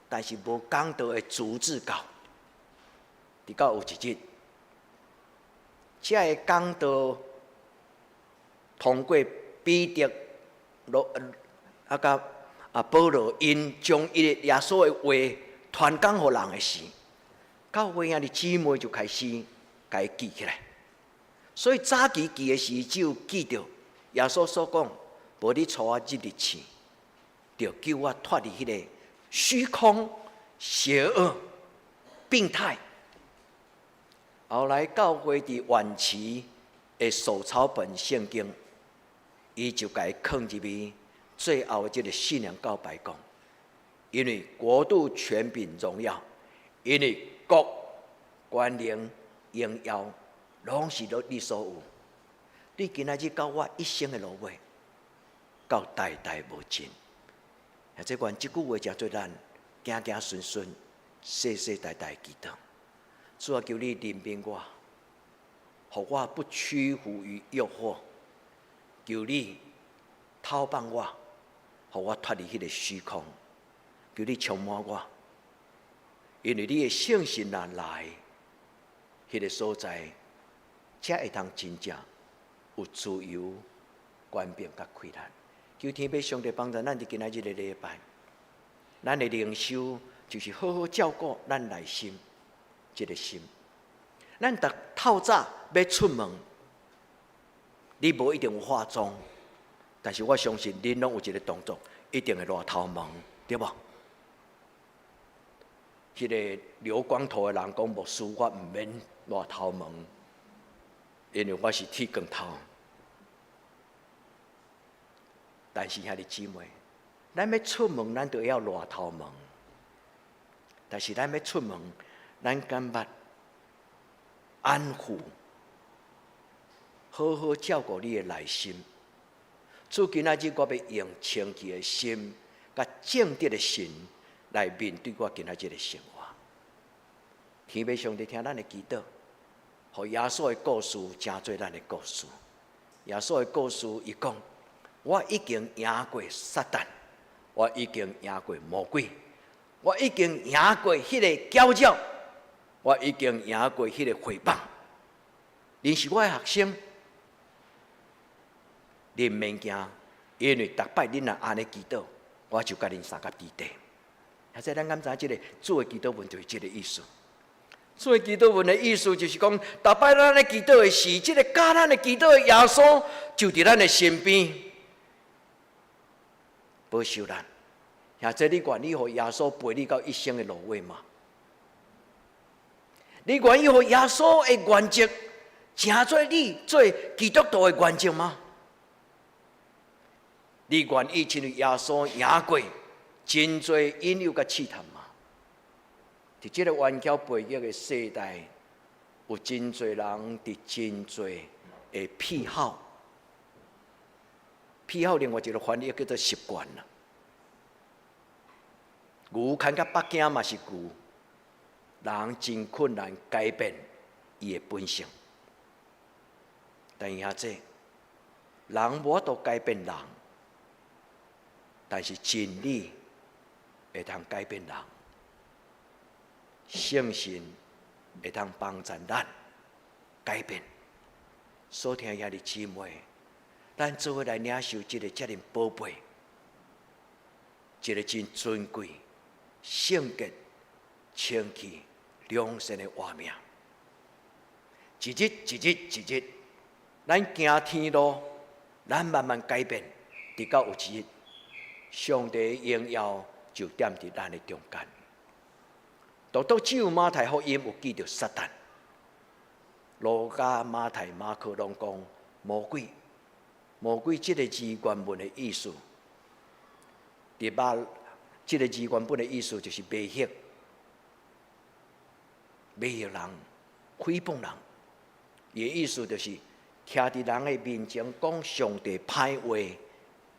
但是無講道的逐字稿。直到有一日，這个講道通過彼得、羅啊佮啊保羅，𪜶將伊的耶穌的話傳講予人的時，教會兄弟姊妹就開始共伊記起來。所以早期記的時，只有記著耶穌所講：無你帶我入去試，著救我脫離彼个虛空、邪惡、病態。後來教會佇晚期的手抄本聖經，伊就共伊囥入去最後的這个信仰告白講：因為國度、權柄、榮耀，因為國、權能、榮耀，攏是你所有。對今仔日到我一生的落尾，到代代無盡。或者願這句話成做咱行行順順、世世代代祈禱。主啊，求你憐憫我，予我不屈服於誘惑。求你透放我，予我脫離彼个虛空。求你充滿我，因為你的聖神若來，彼个所在，才會通真正有自由、權柄佮氣力。求天父上帝幫助咱佇今仔日的禮拜，咱的靈修就是好好照顧咱內心這个心。咱逐透早欲出門，你無一定有化妝，但是我相信恁攏有一个動作，一定會捋頭毛，對無？彼个留光頭的人講，牧師，我毋免捋頭毛，因為我是剃光頭。但是兄弟姊妹，咱欲出門，咱就要捋頭毛。但是咱欲出門，咱敢捌安撫，好好照顧你的內心。主今仔日我欲用清潔的心，佮正直的心來面對我今仔日的生活。天父上帝聽咱的祈禱，予耶穌的故事成做咱的故事。耶穌的故事，伊講：我已經贏過撒旦，我已經贏過魔鬼，我已經贏過彼个攪擾，我已經贏過彼个誹謗。恁是我的學生，恁免驚，因為逐擺恁若按呢祈禱，我就共恁相佮佇底。或者咱敢知影這个主的祈禱文就是這个意思。主的祈禱文的意思就是講，逐擺咱咧祈禱的時，這个教咱咧祈禱的耶穌就佇咱的身邊保守咱。或者你願意予耶穌陪你到一生的落尾嗎？你願意予耶穌的原則成做你做基督徒的原則嗎？你願意親像耶穌贏過真濟引誘佮試探嗎？佇這个頑強背逆的世代，有真濟人佇真濟的癖好，癖好另外一个翻譯叫做習慣啦。牛牽到北京嘛是牛，人真困難改變伊的本性。但兄弟，人無法度改變人，但是真理會通改變人，聖神會通幫助咱改變。所聽兄弟姊妹，咱做伙來領受這個遮爾寶貝，一個真尊貴、聖潔、清氣、良善的活命。一日一日一日，咱行天路，咱慢慢改變，直到有一日，上帝的榮耀就踮佇咱的中間。獨獨只有馬太福音有記著撒旦，路加、馬太、馬可攏講魔鬼。魔鬼這个字原文的意思，佇馬這个字原本的意思就是迷惑、迷惑人、誹謗人。伊的意思就是徛佇人的面前講上帝歹話，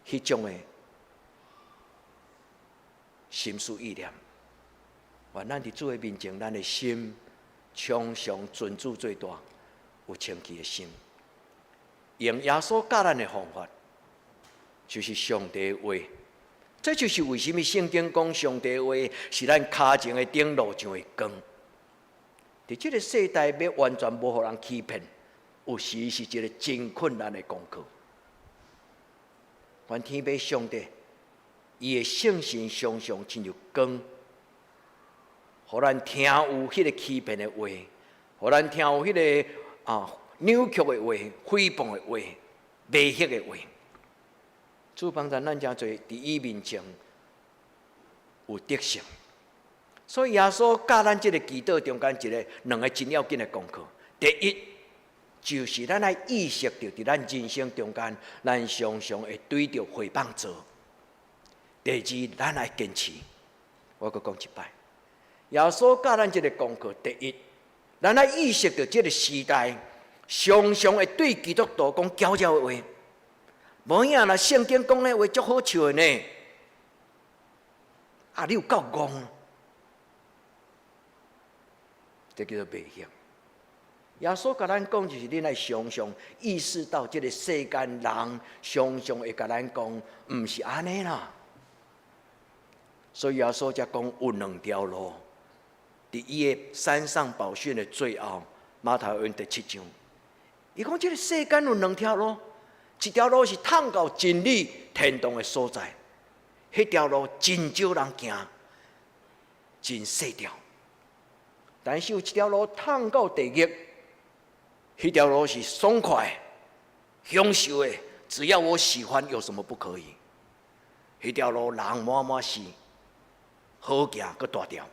彼種的心思意念。願咱佇主的面前，咱的心常常尊主最大，有清氣的心。用耶穌教咱的方法，就是上帝的話。這就是為啥物聖經講上帝的話是咱跤前的燈，路上的光。佇這个世代欲完全無予人欺騙，有時是一个真困難的功課。願天父上帝，伊的聖神常常親像光，予咱聽有彼个欺騙的話，予咱聽有彼个扭曲的話、誹謗的話、迷惑的話。主幫助咱誠濟佇伊面前有得勝。所以耶穌教咱這个祈禱中間一个兩个真要緊的功課。第一，就是咱愛意識著佇咱人生中間，咱常常會對著誹謗者。第二，咱愛堅持。我閣講一擺，耶穌教咱這个功課。第一，咱愛意識著這个時代常常會對基督徒講矯揉的話。無影啦，聖經講的話足好笑的呢。啊，你有夠戇？這叫做迷惑。耶穌共咱講，就是恁愛常常意識到，這个世間人常常會共咱講，毋是按呢啦。所以耶穌才講有兩條路。佇伊的山上寶訓的最後，馬太福音第七章，伊講這个世間有兩條路，一條路是通到真理天堂的所在，彼條路真少人行，真細條。但是有一條路通到地獄，彼條路是爽快、享受的，只要我喜歡，有什麼不可以？彼條路人滿滿是，好行閣大條。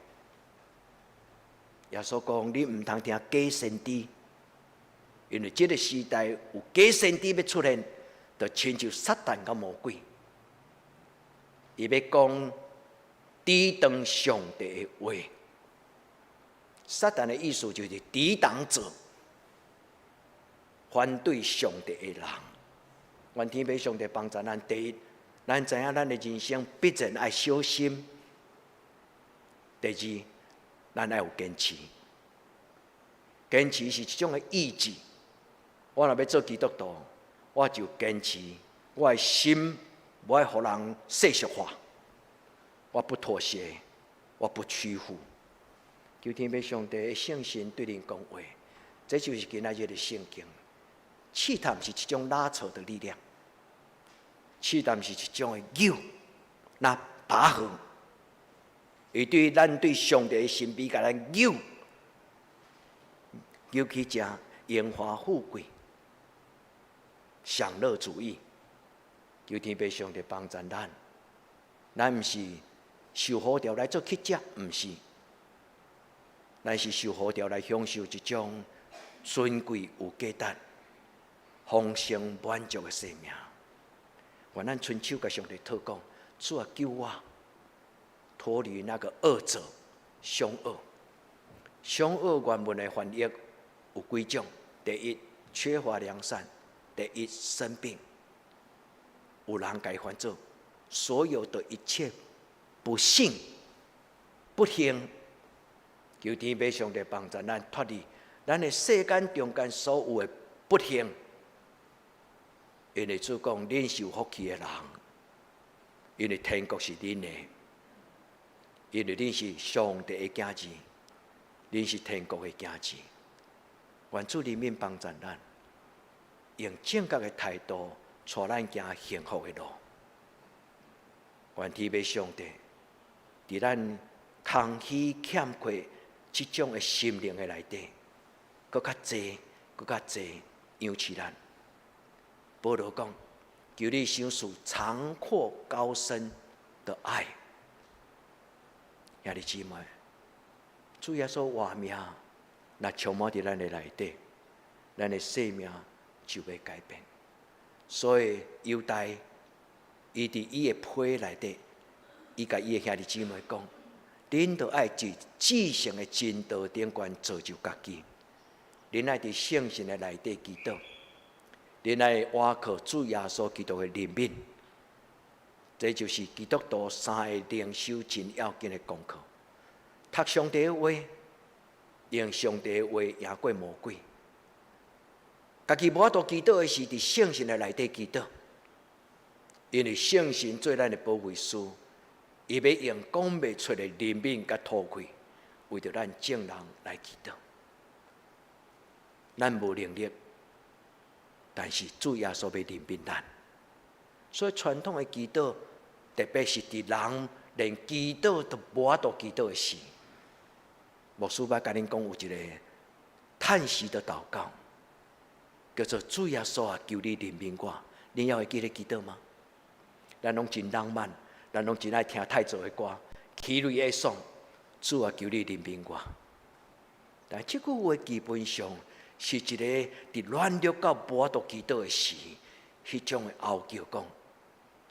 耶穌講：你毋通聽假先知，因為這个時代有假先知欲出現，就親像撒旦佮魔鬼，伊欲講抵擋上帝的話。撒旦的意思就是抵擋者，反對上帝的人。願天父上帝幫助咱。第一，咱知影咱的人生必然愛小心；第二，咱愛有堅持。堅持是一種的意志。我若欲做基督徒，我就堅持我的心，無愛予人世俗化。我不妥協，我不屈服。求天父上帝的聖神對恁講話，這就是今仔日的聖經。試探是一種拉扯的力量，試探是一種的誘，那拔河，伊對咱對上帝的神秘，共咱誘，誘去食榮華富貴、享樂主義。求天父上帝幫助咱，咱毋是受呼召來做乞食，毋是。咱是受呼召來享受一種尊貴有價值、豐盛滿足的生命。願咱伸手共上帝禱告，主啊，救我脫離那個惡者、兇惡。兇惡原文的翻譯有幾種：第一，缺乏良善；第一，生病。有人共伊翻做所有的一切不幸。不幸。求天父上帝幫助咱脫離咱的世間中間所有的不幸，因為主講，恁是有福氣的人，因為天國是恁的，因為恁是上帝的囝兒，恁是天國的囝兒。願主憐憫幫助咱，用正確的態度帶咱行幸福的路。願天父上帝佇咱空虛欠缺這種的心靈的內底，閣較濟，閣較濟養飼咱。保羅講：求你賞賜長闊高深的愛。兄弟姊妹，主耶穌活命，若充滿佇咱的內底，咱的生命就會改變。所以猶大，伊佇伊的批內底，伊共伊的兄弟姊妹講：恁著愛佇至聖的真道頂懸造就家己，恁愛佇聖神的內底祈禱，恁愛倚靠主耶穌基督的憐憫。這就是基督徒三个靈修真要緊的功課。讀上帝的話，用上帝的話贏過魔鬼。家己無法度祈禱的是佇聖神的內底祈禱，因為聖神做咱的保惠師，伊欲用講袂出的憐憫佮吐氣，為著咱眾人來祈禱。咱無能力，但是主耶穌欲憐憫咱。所以傳統的祈禱，特別是佇人連祈禱都無法度祈禱的時，牧師欲共恁講有一個嘆息的禱告，叫做主耶穌啊，求你憐憫我。恁猶會記得祈禱嗎？咱攏真浪漫，咱攏真愛聽泰造的歌，起淚的頌，主啊，求你憐憫我。但這句話基本上是一個佇軟弱到無法度祈禱的時，彼種的哀求講：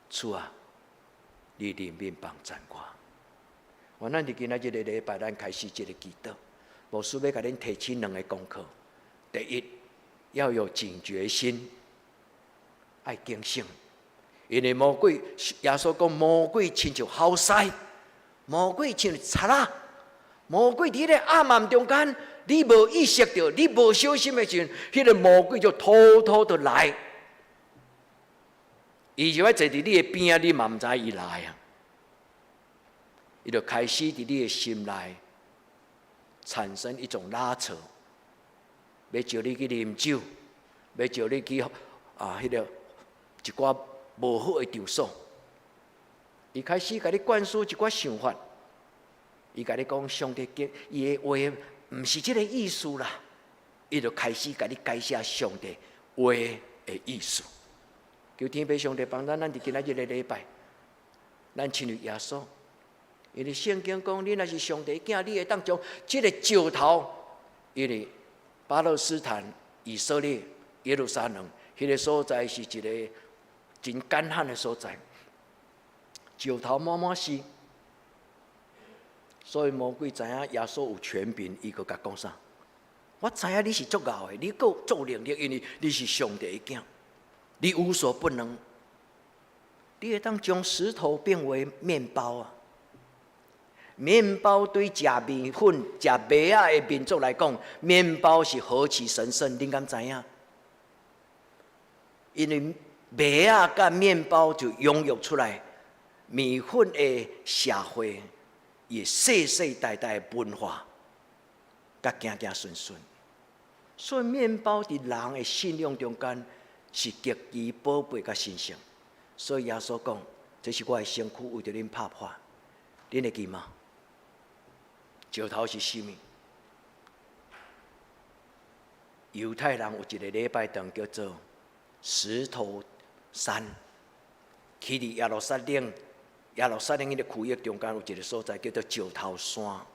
主啊，你憐憫幫贊我。願咱佇今仔這个禮拜，咱開始這个祈禱。牧師欲共恁提醒兩个功課。第一，要有警覺心，愛警醒，因為魔鬼耶穌講，魔鬼親像猴獅，魔鬼親像賊仔，魔鬼佇咧暗暗中間，你無意識著，你無小心的時陣，彼个魔鬼就偷偷的來，伊就愛坐佇你的邊仔，你嘛毋知伊來啊。伊就開始佇你的心內產生一種拉扯，欲招你去啉酒，欲招你去啊，彼个一寡無好的場所。伊開始共你灌輸一寡想法，伊共你講上帝講伊的話毋是這个意思啦，伊就開始共你解釋上帝話的意思。求天父上帝幫咱，咱佇今仔日个禮拜，咱親像耶穌。因為聖經講，你若是上帝囝，你會當將這个石頭，因為巴勒斯坦、以色列、耶路撒冷，彼个所在是一个真乾旱的所在，石頭滿滿是，所以魔鬼知影耶穌有權柄，伊閣共講啥？我知影你是足𠢕的，你閣足有能力，因為你是上帝的囝，你無所不能，你會當將石頭變為麵包啊！麵包對食麵粉、食麥仔的民族來講，麵包是何其神聖，恁敢知影？因為麥仔佮麵包就養育出來麵粉的社會，伊世世代代的文化，佮行行順順。所以麵包佇人的信仰中間是極其寶貝佮神聖。所以耶穌講：這是我的身軀，為著恁拍破，恁會記嗎？石頭是啥物？猶太人有一个禮拜堂叫做石頭山，起佇耶路撒冷，耶路撒冷彼个區域中間有一个所在叫做石頭山。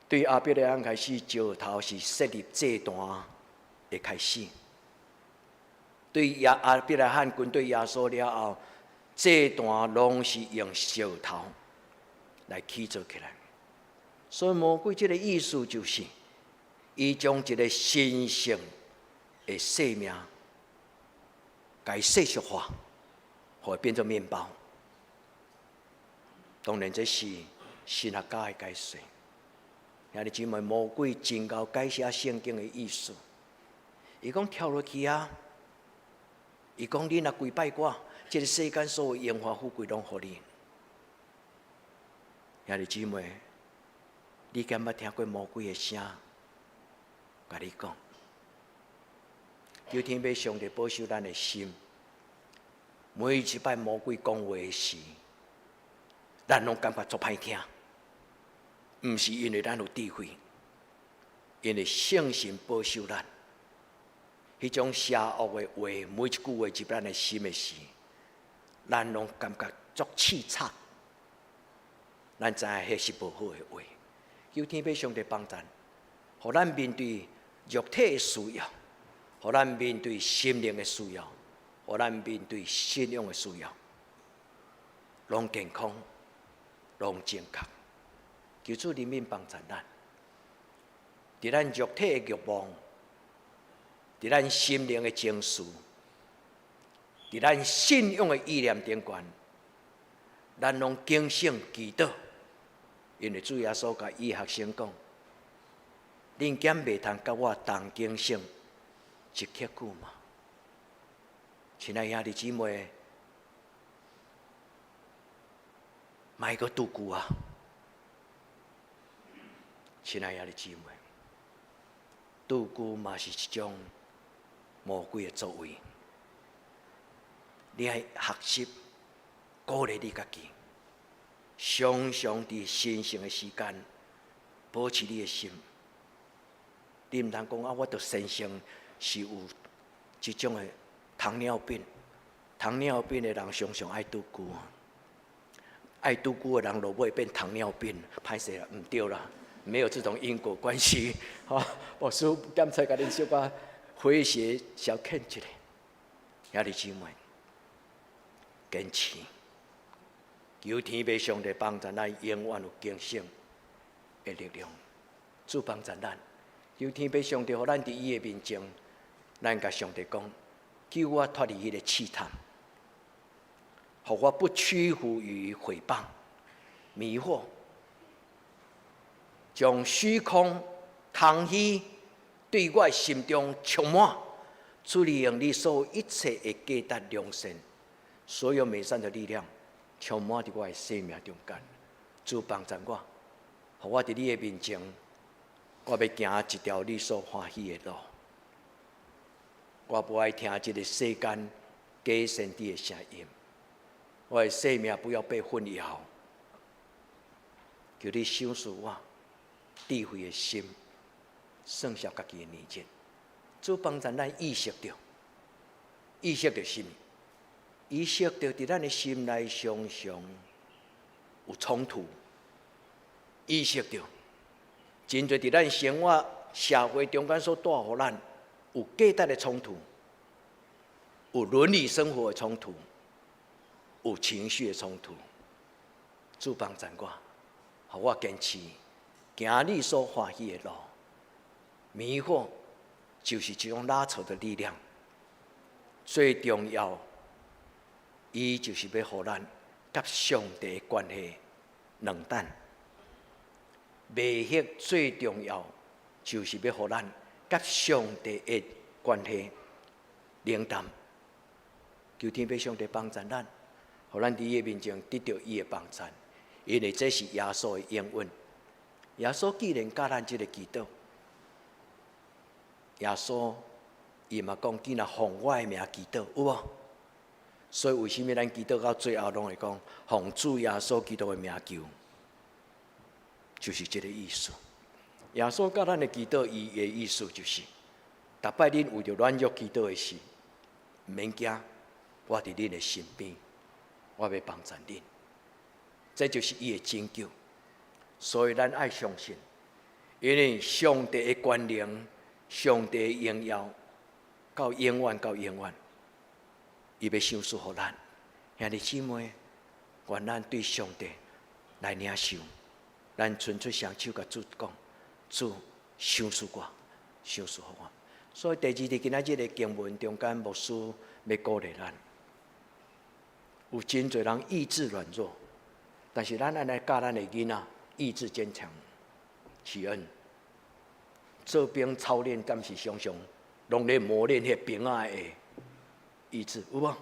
對亞伯拉罕開始，石頭是設立祭壇的開始。對亞亞伯拉罕跟對耶穌了後，祭壇攏是用石頭來起造起來。所以魔鬼這个意思就是，伊將一个神聖的生命，共伊世俗化，予伊變做麵包。當然，這是神學家的解說。兄弟姊妹，魔鬼真𠢕改寫聖經的意思。伊講跳落去啊！伊講你若跪拜我，這个世間所有榮華富貴攏予你。兄弟姊妹，你敢捌聽過魔鬼的聲？共你講，求天父上帝保守咱的心。每一擺魔鬼講話時，咱攏感覺足歹聽。毋是因為咱有智慧，因為聖神保守咱。彼種邪惡的話，每一句話入咱的心的時，咱攏感覺足刺插。咱知影彼是無好的話。求天父上帝幫贊，予咱面對肉體的需要，予咱面對心靈的需要，予咱面對信仰的需要，攏健康，攏正確。求主憐憫幫贊咱，佇咱肉體的慾望，佇咱心靈的情緒，佇咱信仰的意念頂懸，咱攏警醒祈禱，因為主耶穌共伊學生講：恁敢袂通佮我同警醒一刻久嗎？親愛兄弟姊妹，莫閣賭龜啊！親愛兄弟姊妹，賭龜嘛是一種魔鬼的作為。你愛學習鼓勵你家己，常常佇神聖的時間保持你的心。你毋通講啊，我著天生是有這種的糖尿病，糖尿病的人常常愛賭龜，愛賭龜的人落尾變糖尿病，歹勢啦，毋對啦，沒有這種因果關係。吼，牧師檢查共恁小可詼諧消遣一下，兄弟姊妹，堅持，求天父上帝幫助咱，永遠有警醒的力量，主幫助咱。求天父上帝，予咱佇伊的面前，咱共上帝講，救我脫離彼个試探，予我不屈服於誹謗、迷惑，將虛空、空虛對我的心中充滿。主你用你所有一切的價值良善，所有美善的力量，充滿佇我的生命中間。主幫助我，予我佇你的面前，我欲行一條你所歡喜的路。我無愛聽這個世間假先知的聲音，我的生命不要被混淆。求你賞賜我智慧的心，算數家己的年日。主幫助咱意識著，意識著啥物？意識著佇咱的心內常常有衝突，意識著真濟佇咱生活社會中間所帶予咱有價值的衝突，有倫理生活的衝突，有情緒的衝突。主幫助我，予我堅持行你所歡喜的路。迷惑就是一種拉扯的力量。最重要，伊就是欲予咱佮上帝的關係冷淡。迷惑最重要，就是欲予咱佮上帝的關係冷淡。求天父上帝幫助咱，予咱佇伊的面前得著伊的幫助，因為這是耶穌的應允。耶穌既然教咱這个祈禱，耶穌伊嘛講，既然奉我的名祈禱，有無？所以為啥物咱祈禱到最後攏會講奉主耶穌基督的名求，就是這个意思。耶穌教咱的祈禱，伊的意思就是，逐擺恁為著軟弱祈禱的時，毋免驚，我佇恁的身邊，我欲幫助恁。這就是伊的拯救。所以咱愛相信，因為上帝的權能、上帝的榮耀，到永遠到永遠，伊欲賞賜予咱。兄弟姊妹，願咱對上帝來領受，咱伸出雙手共主講：主賞賜我，賞賜予我。所以第二日今仔日的經文中間，牧師欲鼓勵咱，有真濟人意志軟弱，但是咱愛來教咱的囡仔。意志堅強，啟恩。做兵操練，敢是常常攏咧磨練彼兵仔的意志，有無？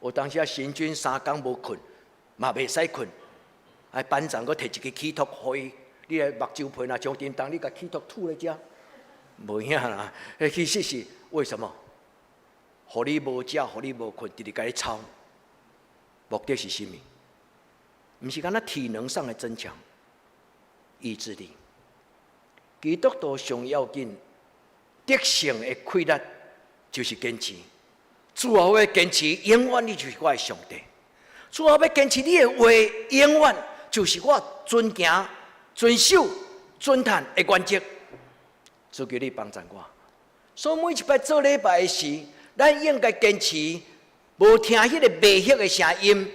有當時啊，行軍3工無睏，嘛袂使睏。啊，班長閣提一支齒托予伊，你來目睭皮若傷沉重，你共齒托吐咧食，無影啦。彼其實是為什麼？予你無食，予你無睏，直直共你操，目的是啥物？毋是干焦體能上的增強，意志力。基督徒上要緊得勝的氣力，就是堅持。主啊，我欲堅持，永遠你就是我的上帝。主啊，我欲堅持你的話，永遠就是我遵行、遵守、遵趁的原則。主求你幫助我。所以每一擺做禮拜的時，咱應該堅持，無聽彼个迷惑的聲音，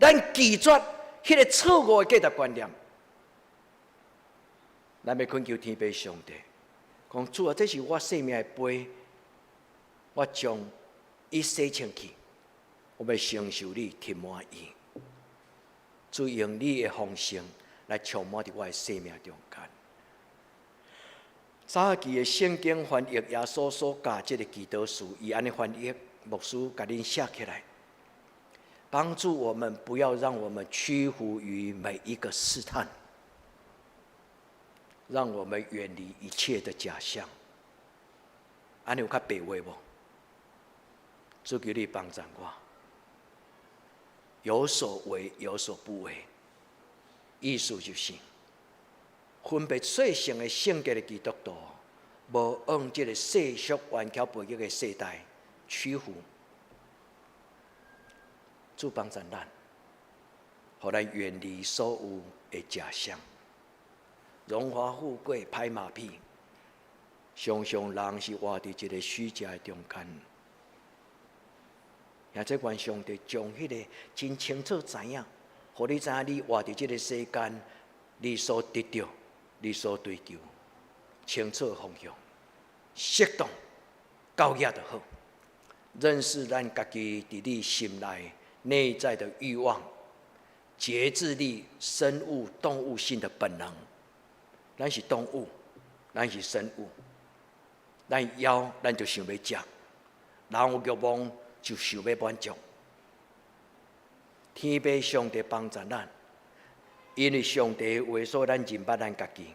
咱拒絕彼个錯誤的價值觀念。咱欲懇求天父上帝，講主啊，這是我生命的杯，我將伊洗清去，我欲承受你充滿伊。主用你的豐盛來充滿佇我的生命中間。早期的聖經翻譯耶穌所教這个祈禱詞，伊按呢翻譯，牧師共恁寫起來，幫助我們不要讓我們屈服於每一個試探。讓我們遠離一切的假象。按呢有較白話無？主求你幫助我，有所為，有所不為。意思就是分別屬聖的性格的基督徒，無向這个世俗頑強背逆的世代屈服。主幫助咱，予咱遠離所有的假象。榮華富貴拍馬屁，常常人是活佇一个虛假的中間。也這願上帝將彼个真清楚知影，予你知影你活佇這个世間，你所得著、你所追求，清楚方向，適當到遐就好。認識咱家己佇你心內內在的慾望，節制你生物動物性的本能。咱是動物，咱是生物，咱枵，咱就想欲食；人有欲望，就想欲滿足。天父上帝幫助咱，因為上帝的話所咱認捌咱家己，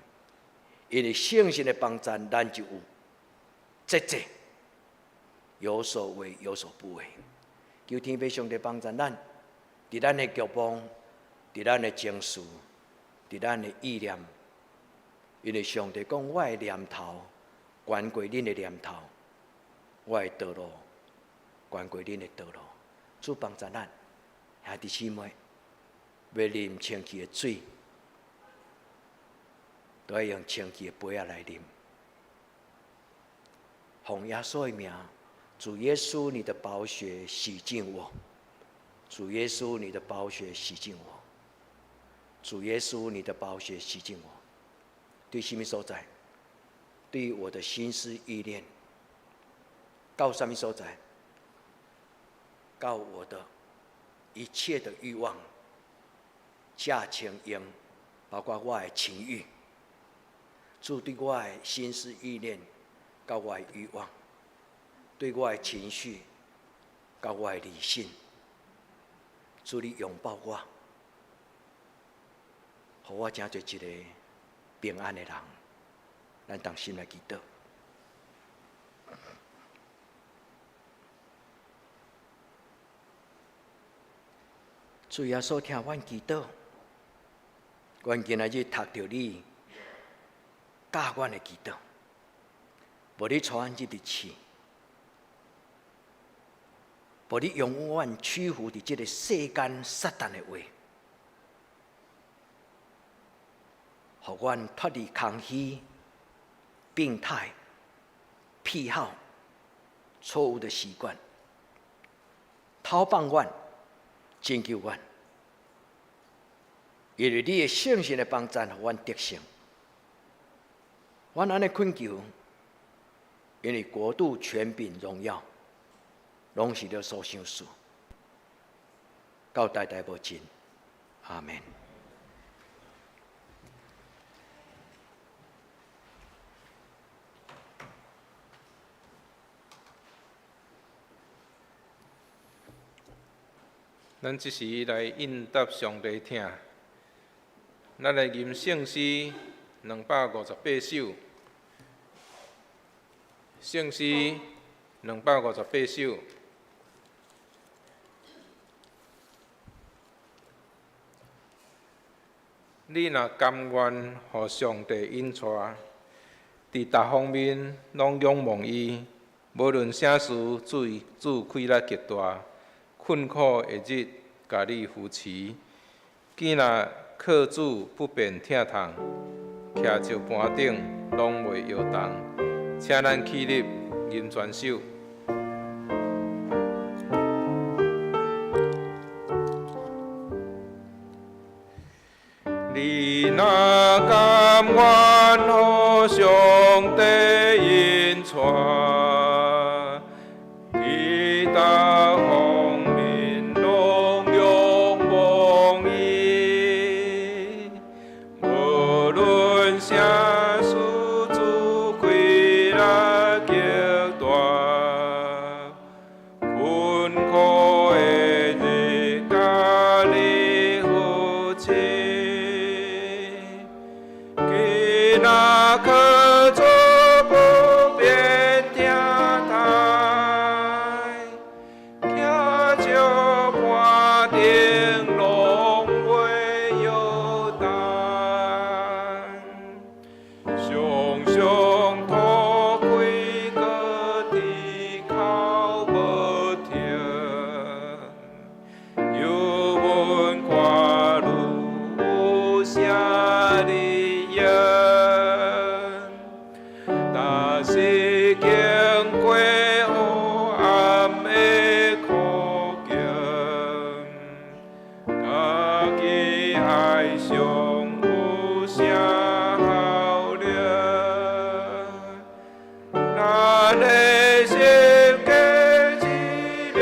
因為聖神的幫助，咱就有節制，有所為，有所不為。求天父上帝幫助咱，佇咱的欲望，佇咱的情緒，佇咱的意念。因為上帝講，我的念頭懸過恁的念頭，我的道路懸過恁的道路。主幫助咱兄弟姊妹，欲啉清氣的水，都愛用清氣的杯仔來啉。奉耶穌的名，主耶穌，你的寶血洗淨我；主耶穌，你的寶血洗淨我；主耶穌，你的寶血洗淨我。對啥物所在？對我的心思意念，到啥物所在？到我的一切的慾望、價錢用，包括我的情慾，主對我的心思意念，佮我的慾望，對我的情緒，佮我的理性，主你擁抱我，予我成做一个平安的人。咱同心來祈禱。主耶穌聽阮祈禱，阮今仔日讀著你教阮的祈禱，無你帶阮入去試，無你永遠屈服佇這个世間撒旦的話，予阮脫離空虛、病態、癖好、錯誤的習慣，討放阮，拯救阮，因為你的聖神的幫助，予阮得勝。阮按呢懇求，因為國度、權柄、榮耀，攏是你所賞賜，到代代無盡。阿門。咱這時來應答上帝疼，咱來吟聖詩258首，聖詩258首。你若甘願予上帝引帶，佇逐方面攏仰望伊，無論啥事，主主氣力極大，困苦的日，共你扶持。囝若靠主不便疼痛，徛石盤頂攏袂搖動。請咱起立，吟全首。你若甘願予上帝引帶，佇逐方面攏仰望伊，無論啥事，主氣力極大，困苦的日，共你扶持。囝若靠主不便疼痛，徛石盤頂攏袂搖動，常常塗開閣啼哭無停，猶問看汝有啥理由？若是經過黑暗的苦境，家己愛上有啥效力？咱的心架試煉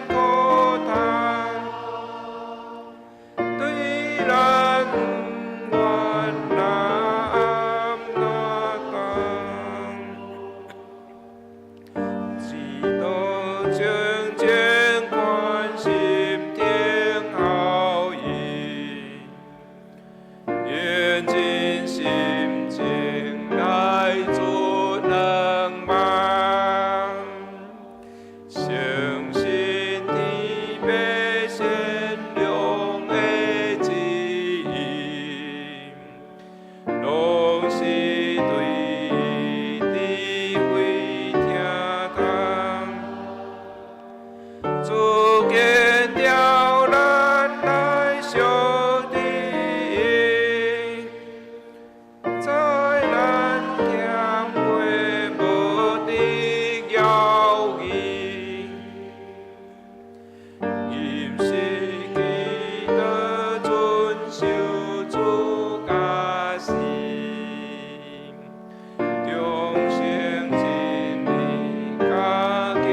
苦難，對咱毋願若暗若冬，只當靜靜關心聽候伊，用真心情來做兩望，相信天父善良的旨意，攏是對智慧疼痛。主堅調咱來相佇，知咱欠過無得饒伊，伊毋是記得遵守主教示，忠誠真理家己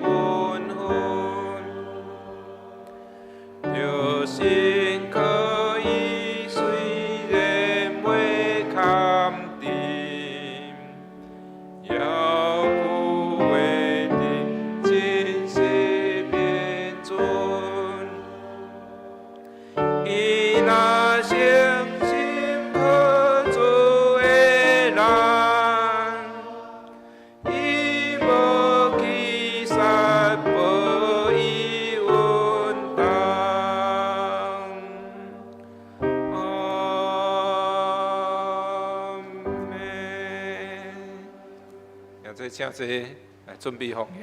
本分，著信靠伊雖然袂堪治，猶舊會佇真實憑準。伊若誠心靠主的人，伊無欺殺，無伊穩當。阿們。現在請坐來準備奉獻。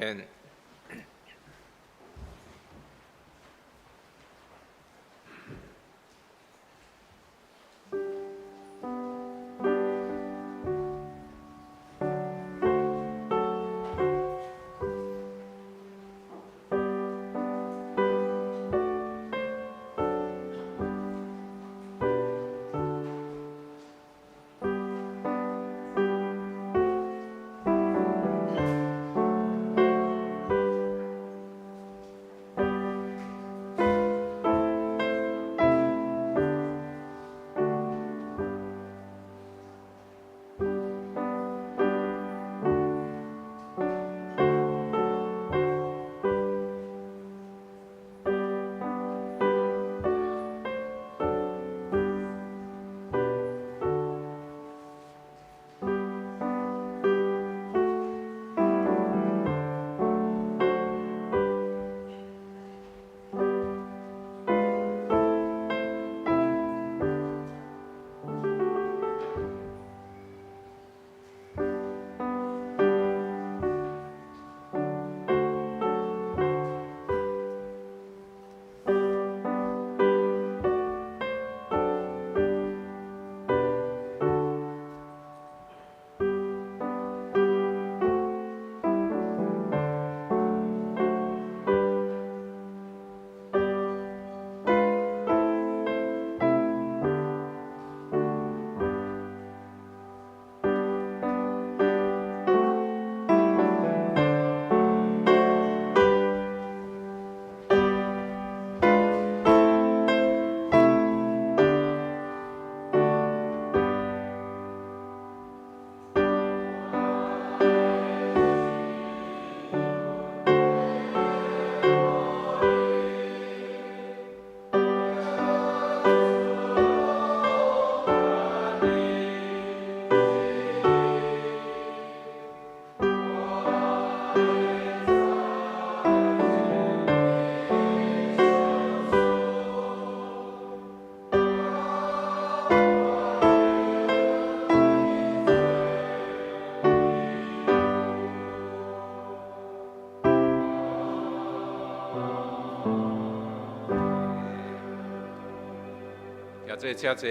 這請坐，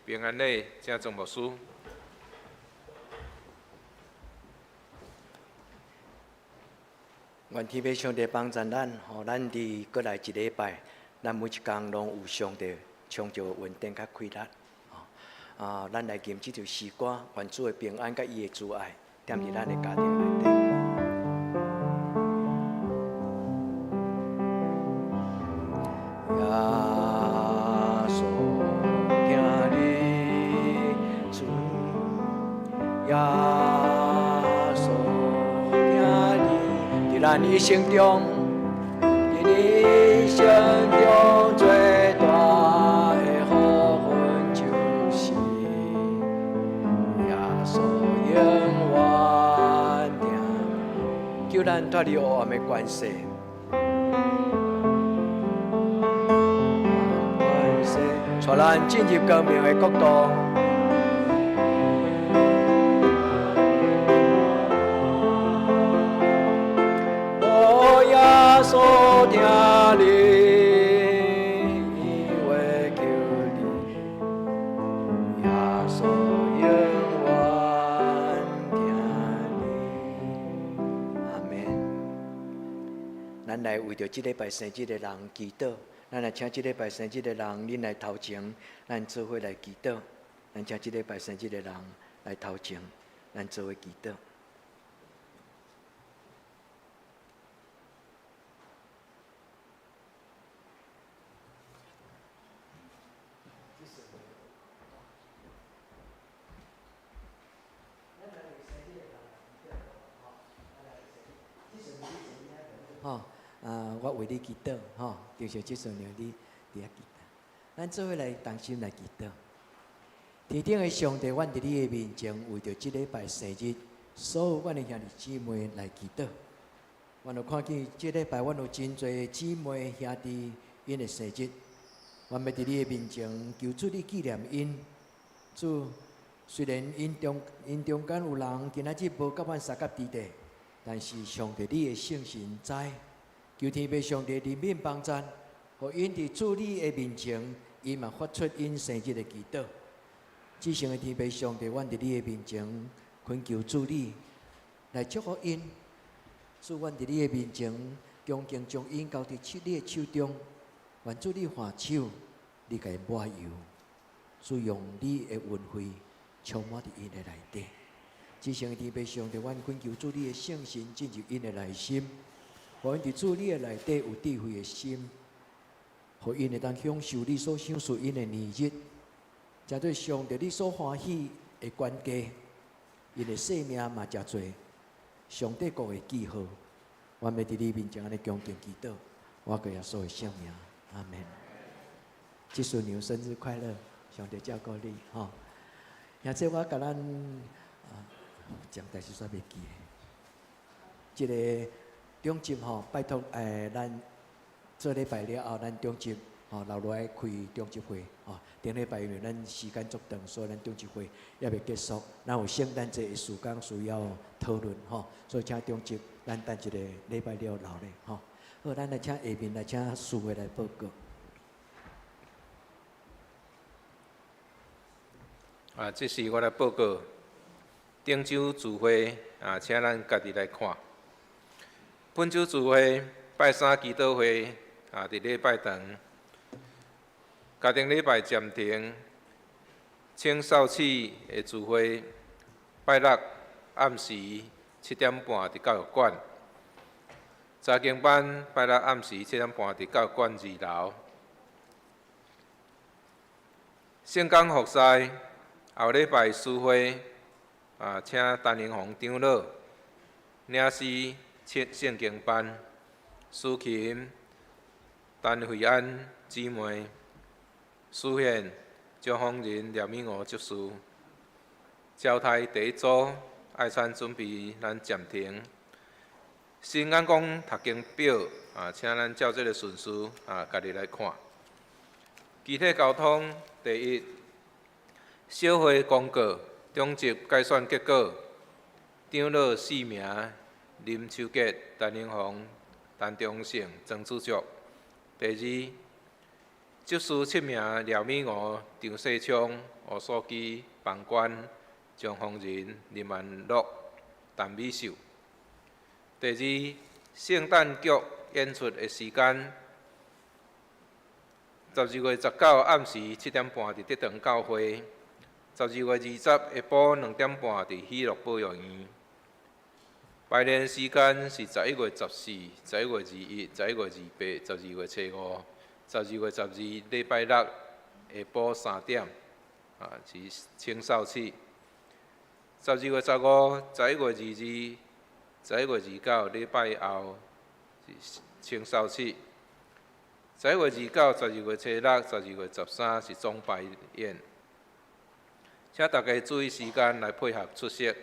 平安禮，請莊牧師。願天父上帝幫助咱，予咱佇閣來一禮拜，咱每一工攏有上帝充足的恩典佮氣力。啊，咱來吟這首詩歌，願主的平安佮伊的慈愛，踮佇咱的家庭內底。耶穌疼你，主耶穌疼你，佇咱一生中，佇一生中最大的福分就是耶穌永遠疼，救咱脫離黑暗的權勢。帶咱進入光明的國度。哦，耶穌疼你，話求你，耶穌永遠疼你。阿們。咱來為著這禮拜生日的人祈禱。咱來請這禮拜生日的人，恁來頭前，咱做伙來祈禱。咱請這禮拜生日的人來頭前，咱做伙祈禱。吼，啊，我為你祈禱，吼，就是這陣你佇遐祈禱。咱做伙來同心來祈禱。天頂的上帝，阮佇你的面前，為著這禮拜生日，所有阮的兄弟姊妹來祈禱。阮有看見這禮拜，阮有真濟姊妹兄弟𪜶的生日，阮欲佇你的面前求主你紀念𪜶。主，雖然𪜶中間有人今仔日無佮阮相佮佇咧，但是上帝你的聖神知，求天父上帝憐憫幫贊，予𪜶佇主你的面前，𪜶嘛發出𪜶生日的祈禱。至聖的天父上帝，阮佇你的面前懇求主你來祝福𪜶。主，阮佇你的面前恭敬將𪜶交佇你的手中，願主你還手，你共𪜶抹油，主用你的恩惠充滿佇𪜶的內底。至聖的天父上帝，阮懇求主你的聖神進入𪜶的內心，予𪜶佇主你的內底有智慧的心，予𪜶會當享受你所賞賜𪜶的年日，成做上帝你所歡喜的管家，𪜶的生命嘛誠濟。上帝國的記號，阮欲佇你面前按呢恭敬祈禱，我過耶穌的聖名，阿們。這孫娘生日快樂，上帝照顧你吼。兄弟，我共咱啊講代誌煞袂記。這个中集吼，拜託咱做禮拜了後，咱中集吼留落來開中集會吼。頂禮拜因為咱時間足長，所以咱中集會猶未結束。咱有聖誕節的時間需要討論吼，所以請中集咱等一個禮拜了留咧吼。好，咱來請下面來請司會來報告。啊，這是我來報告。頂週聚會啊，請咱家己來看。本週聚會拜三祈禱會啊，佇禮拜堂。家庭禮拜暫停。青少市的聚會拜六暗時7點半佇教育館。查經班拜六暗時7點半佇教育館2樓。聖工服侍後禮拜司會啊，請陳英宏長老領詩聖經班，司琴陳慧安姊妹，司獻張宏仁、廖敏娥執事，交代第一組愛餐準備咱暫停。新眼光讀經表啊，請咱照這个順序啊，家己來看。機體交通第一，小會公告中集改選結果，長老四名林秋杰、陳英宏、陳忠勝、曾主席。第二，執事七名：廖美娥、张世昌、吴素基、彭冠、张宏仁、林万乐、陈美秀。第二，圣诞剧演出的时间，12月19暗时7点半伫德堂教会，12月20下晡2点半伫喜乐保育院。排练时间是11月14、11月21、11月28、12月初5、12月12礼拜六下晡3点，是清扫曲。12月15、11月22、11月29礼拜后是清扫曲。11月29、12月初6、12月13是总排演。请大家注意时间来配合出席。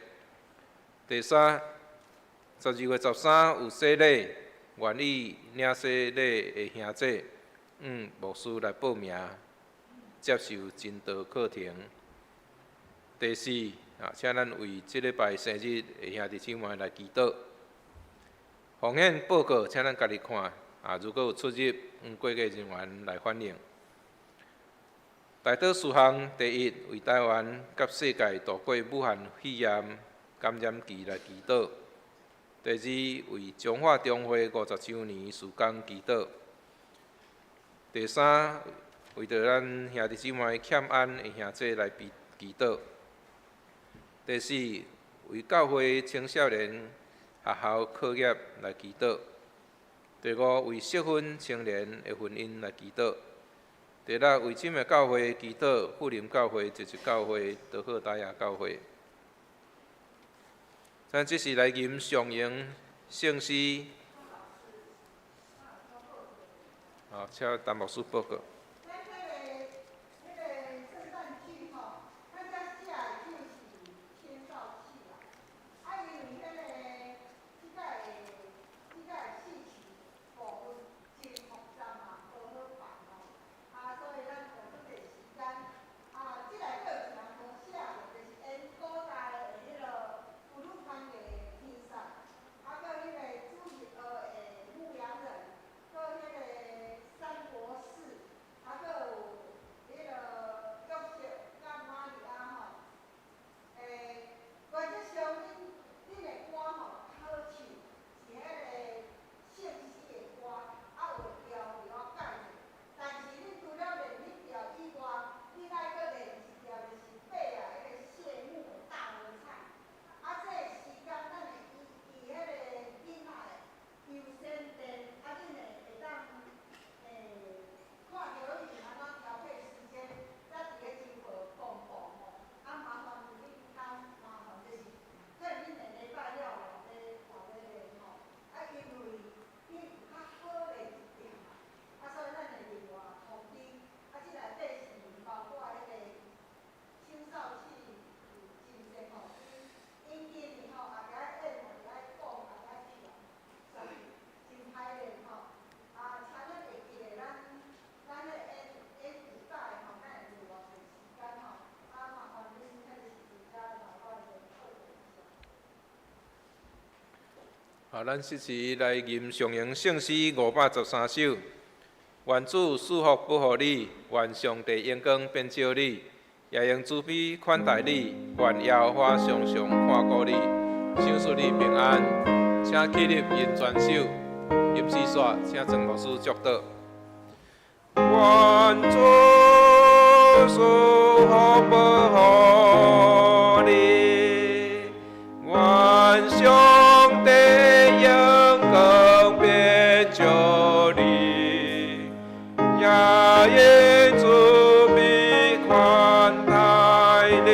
第三，12月13有洗礼，愿意领洗礼的兄弟，牧师来报名接受真道课程。第四，请咱为这礼拜生日的兄弟姊妹来祈祷。奉献报告，请咱家己看。如果有出入，会计人员来反映。代祷事项：第一，为台湾佮世界度过武汉肺炎感染期来祈祷；第二，为彰化中会50周年事工祈祷；第三，为著咱兄弟姊妹欠安的兄弟来祈祷；第四，为教会青少年学校课业来祈祷；第五，为适婚青年的婚姻来祈祷；第六，为姊妹教会祈祷，富林教会、集集教会、德赫达亚教会。咱这是来吟上咏圣诗。好，请陈牧师报告。咱适时来吟上咏圣诗513首。愿主赐福保护你，愿上帝荣光遍照你，也用慈悲款待你，愿耶和华常常看顾你，赏赐你平安。请起立吟全首，吟诗煞，请郑牧师祝祷。愿主赐福保护你，愿上帝荣光遍照你，也用慈悲款待你，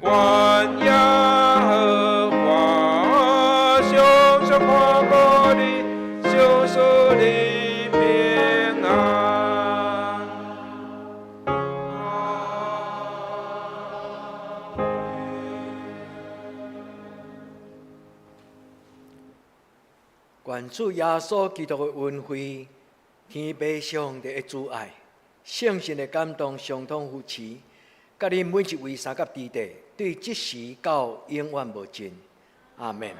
愿耶和华常常看顾你，赏赐你平安。愿主耶稣基督的恩惠、天父上帝的慈爱、圣神的感动、相通扶持，佮恁每一位三佮弟弟，对这时到永远无尽。阿们。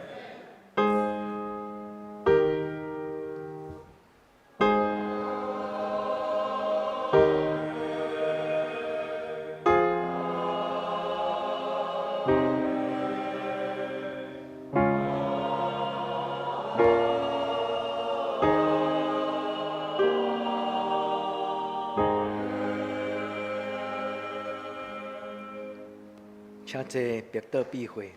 請坐，別倒避會。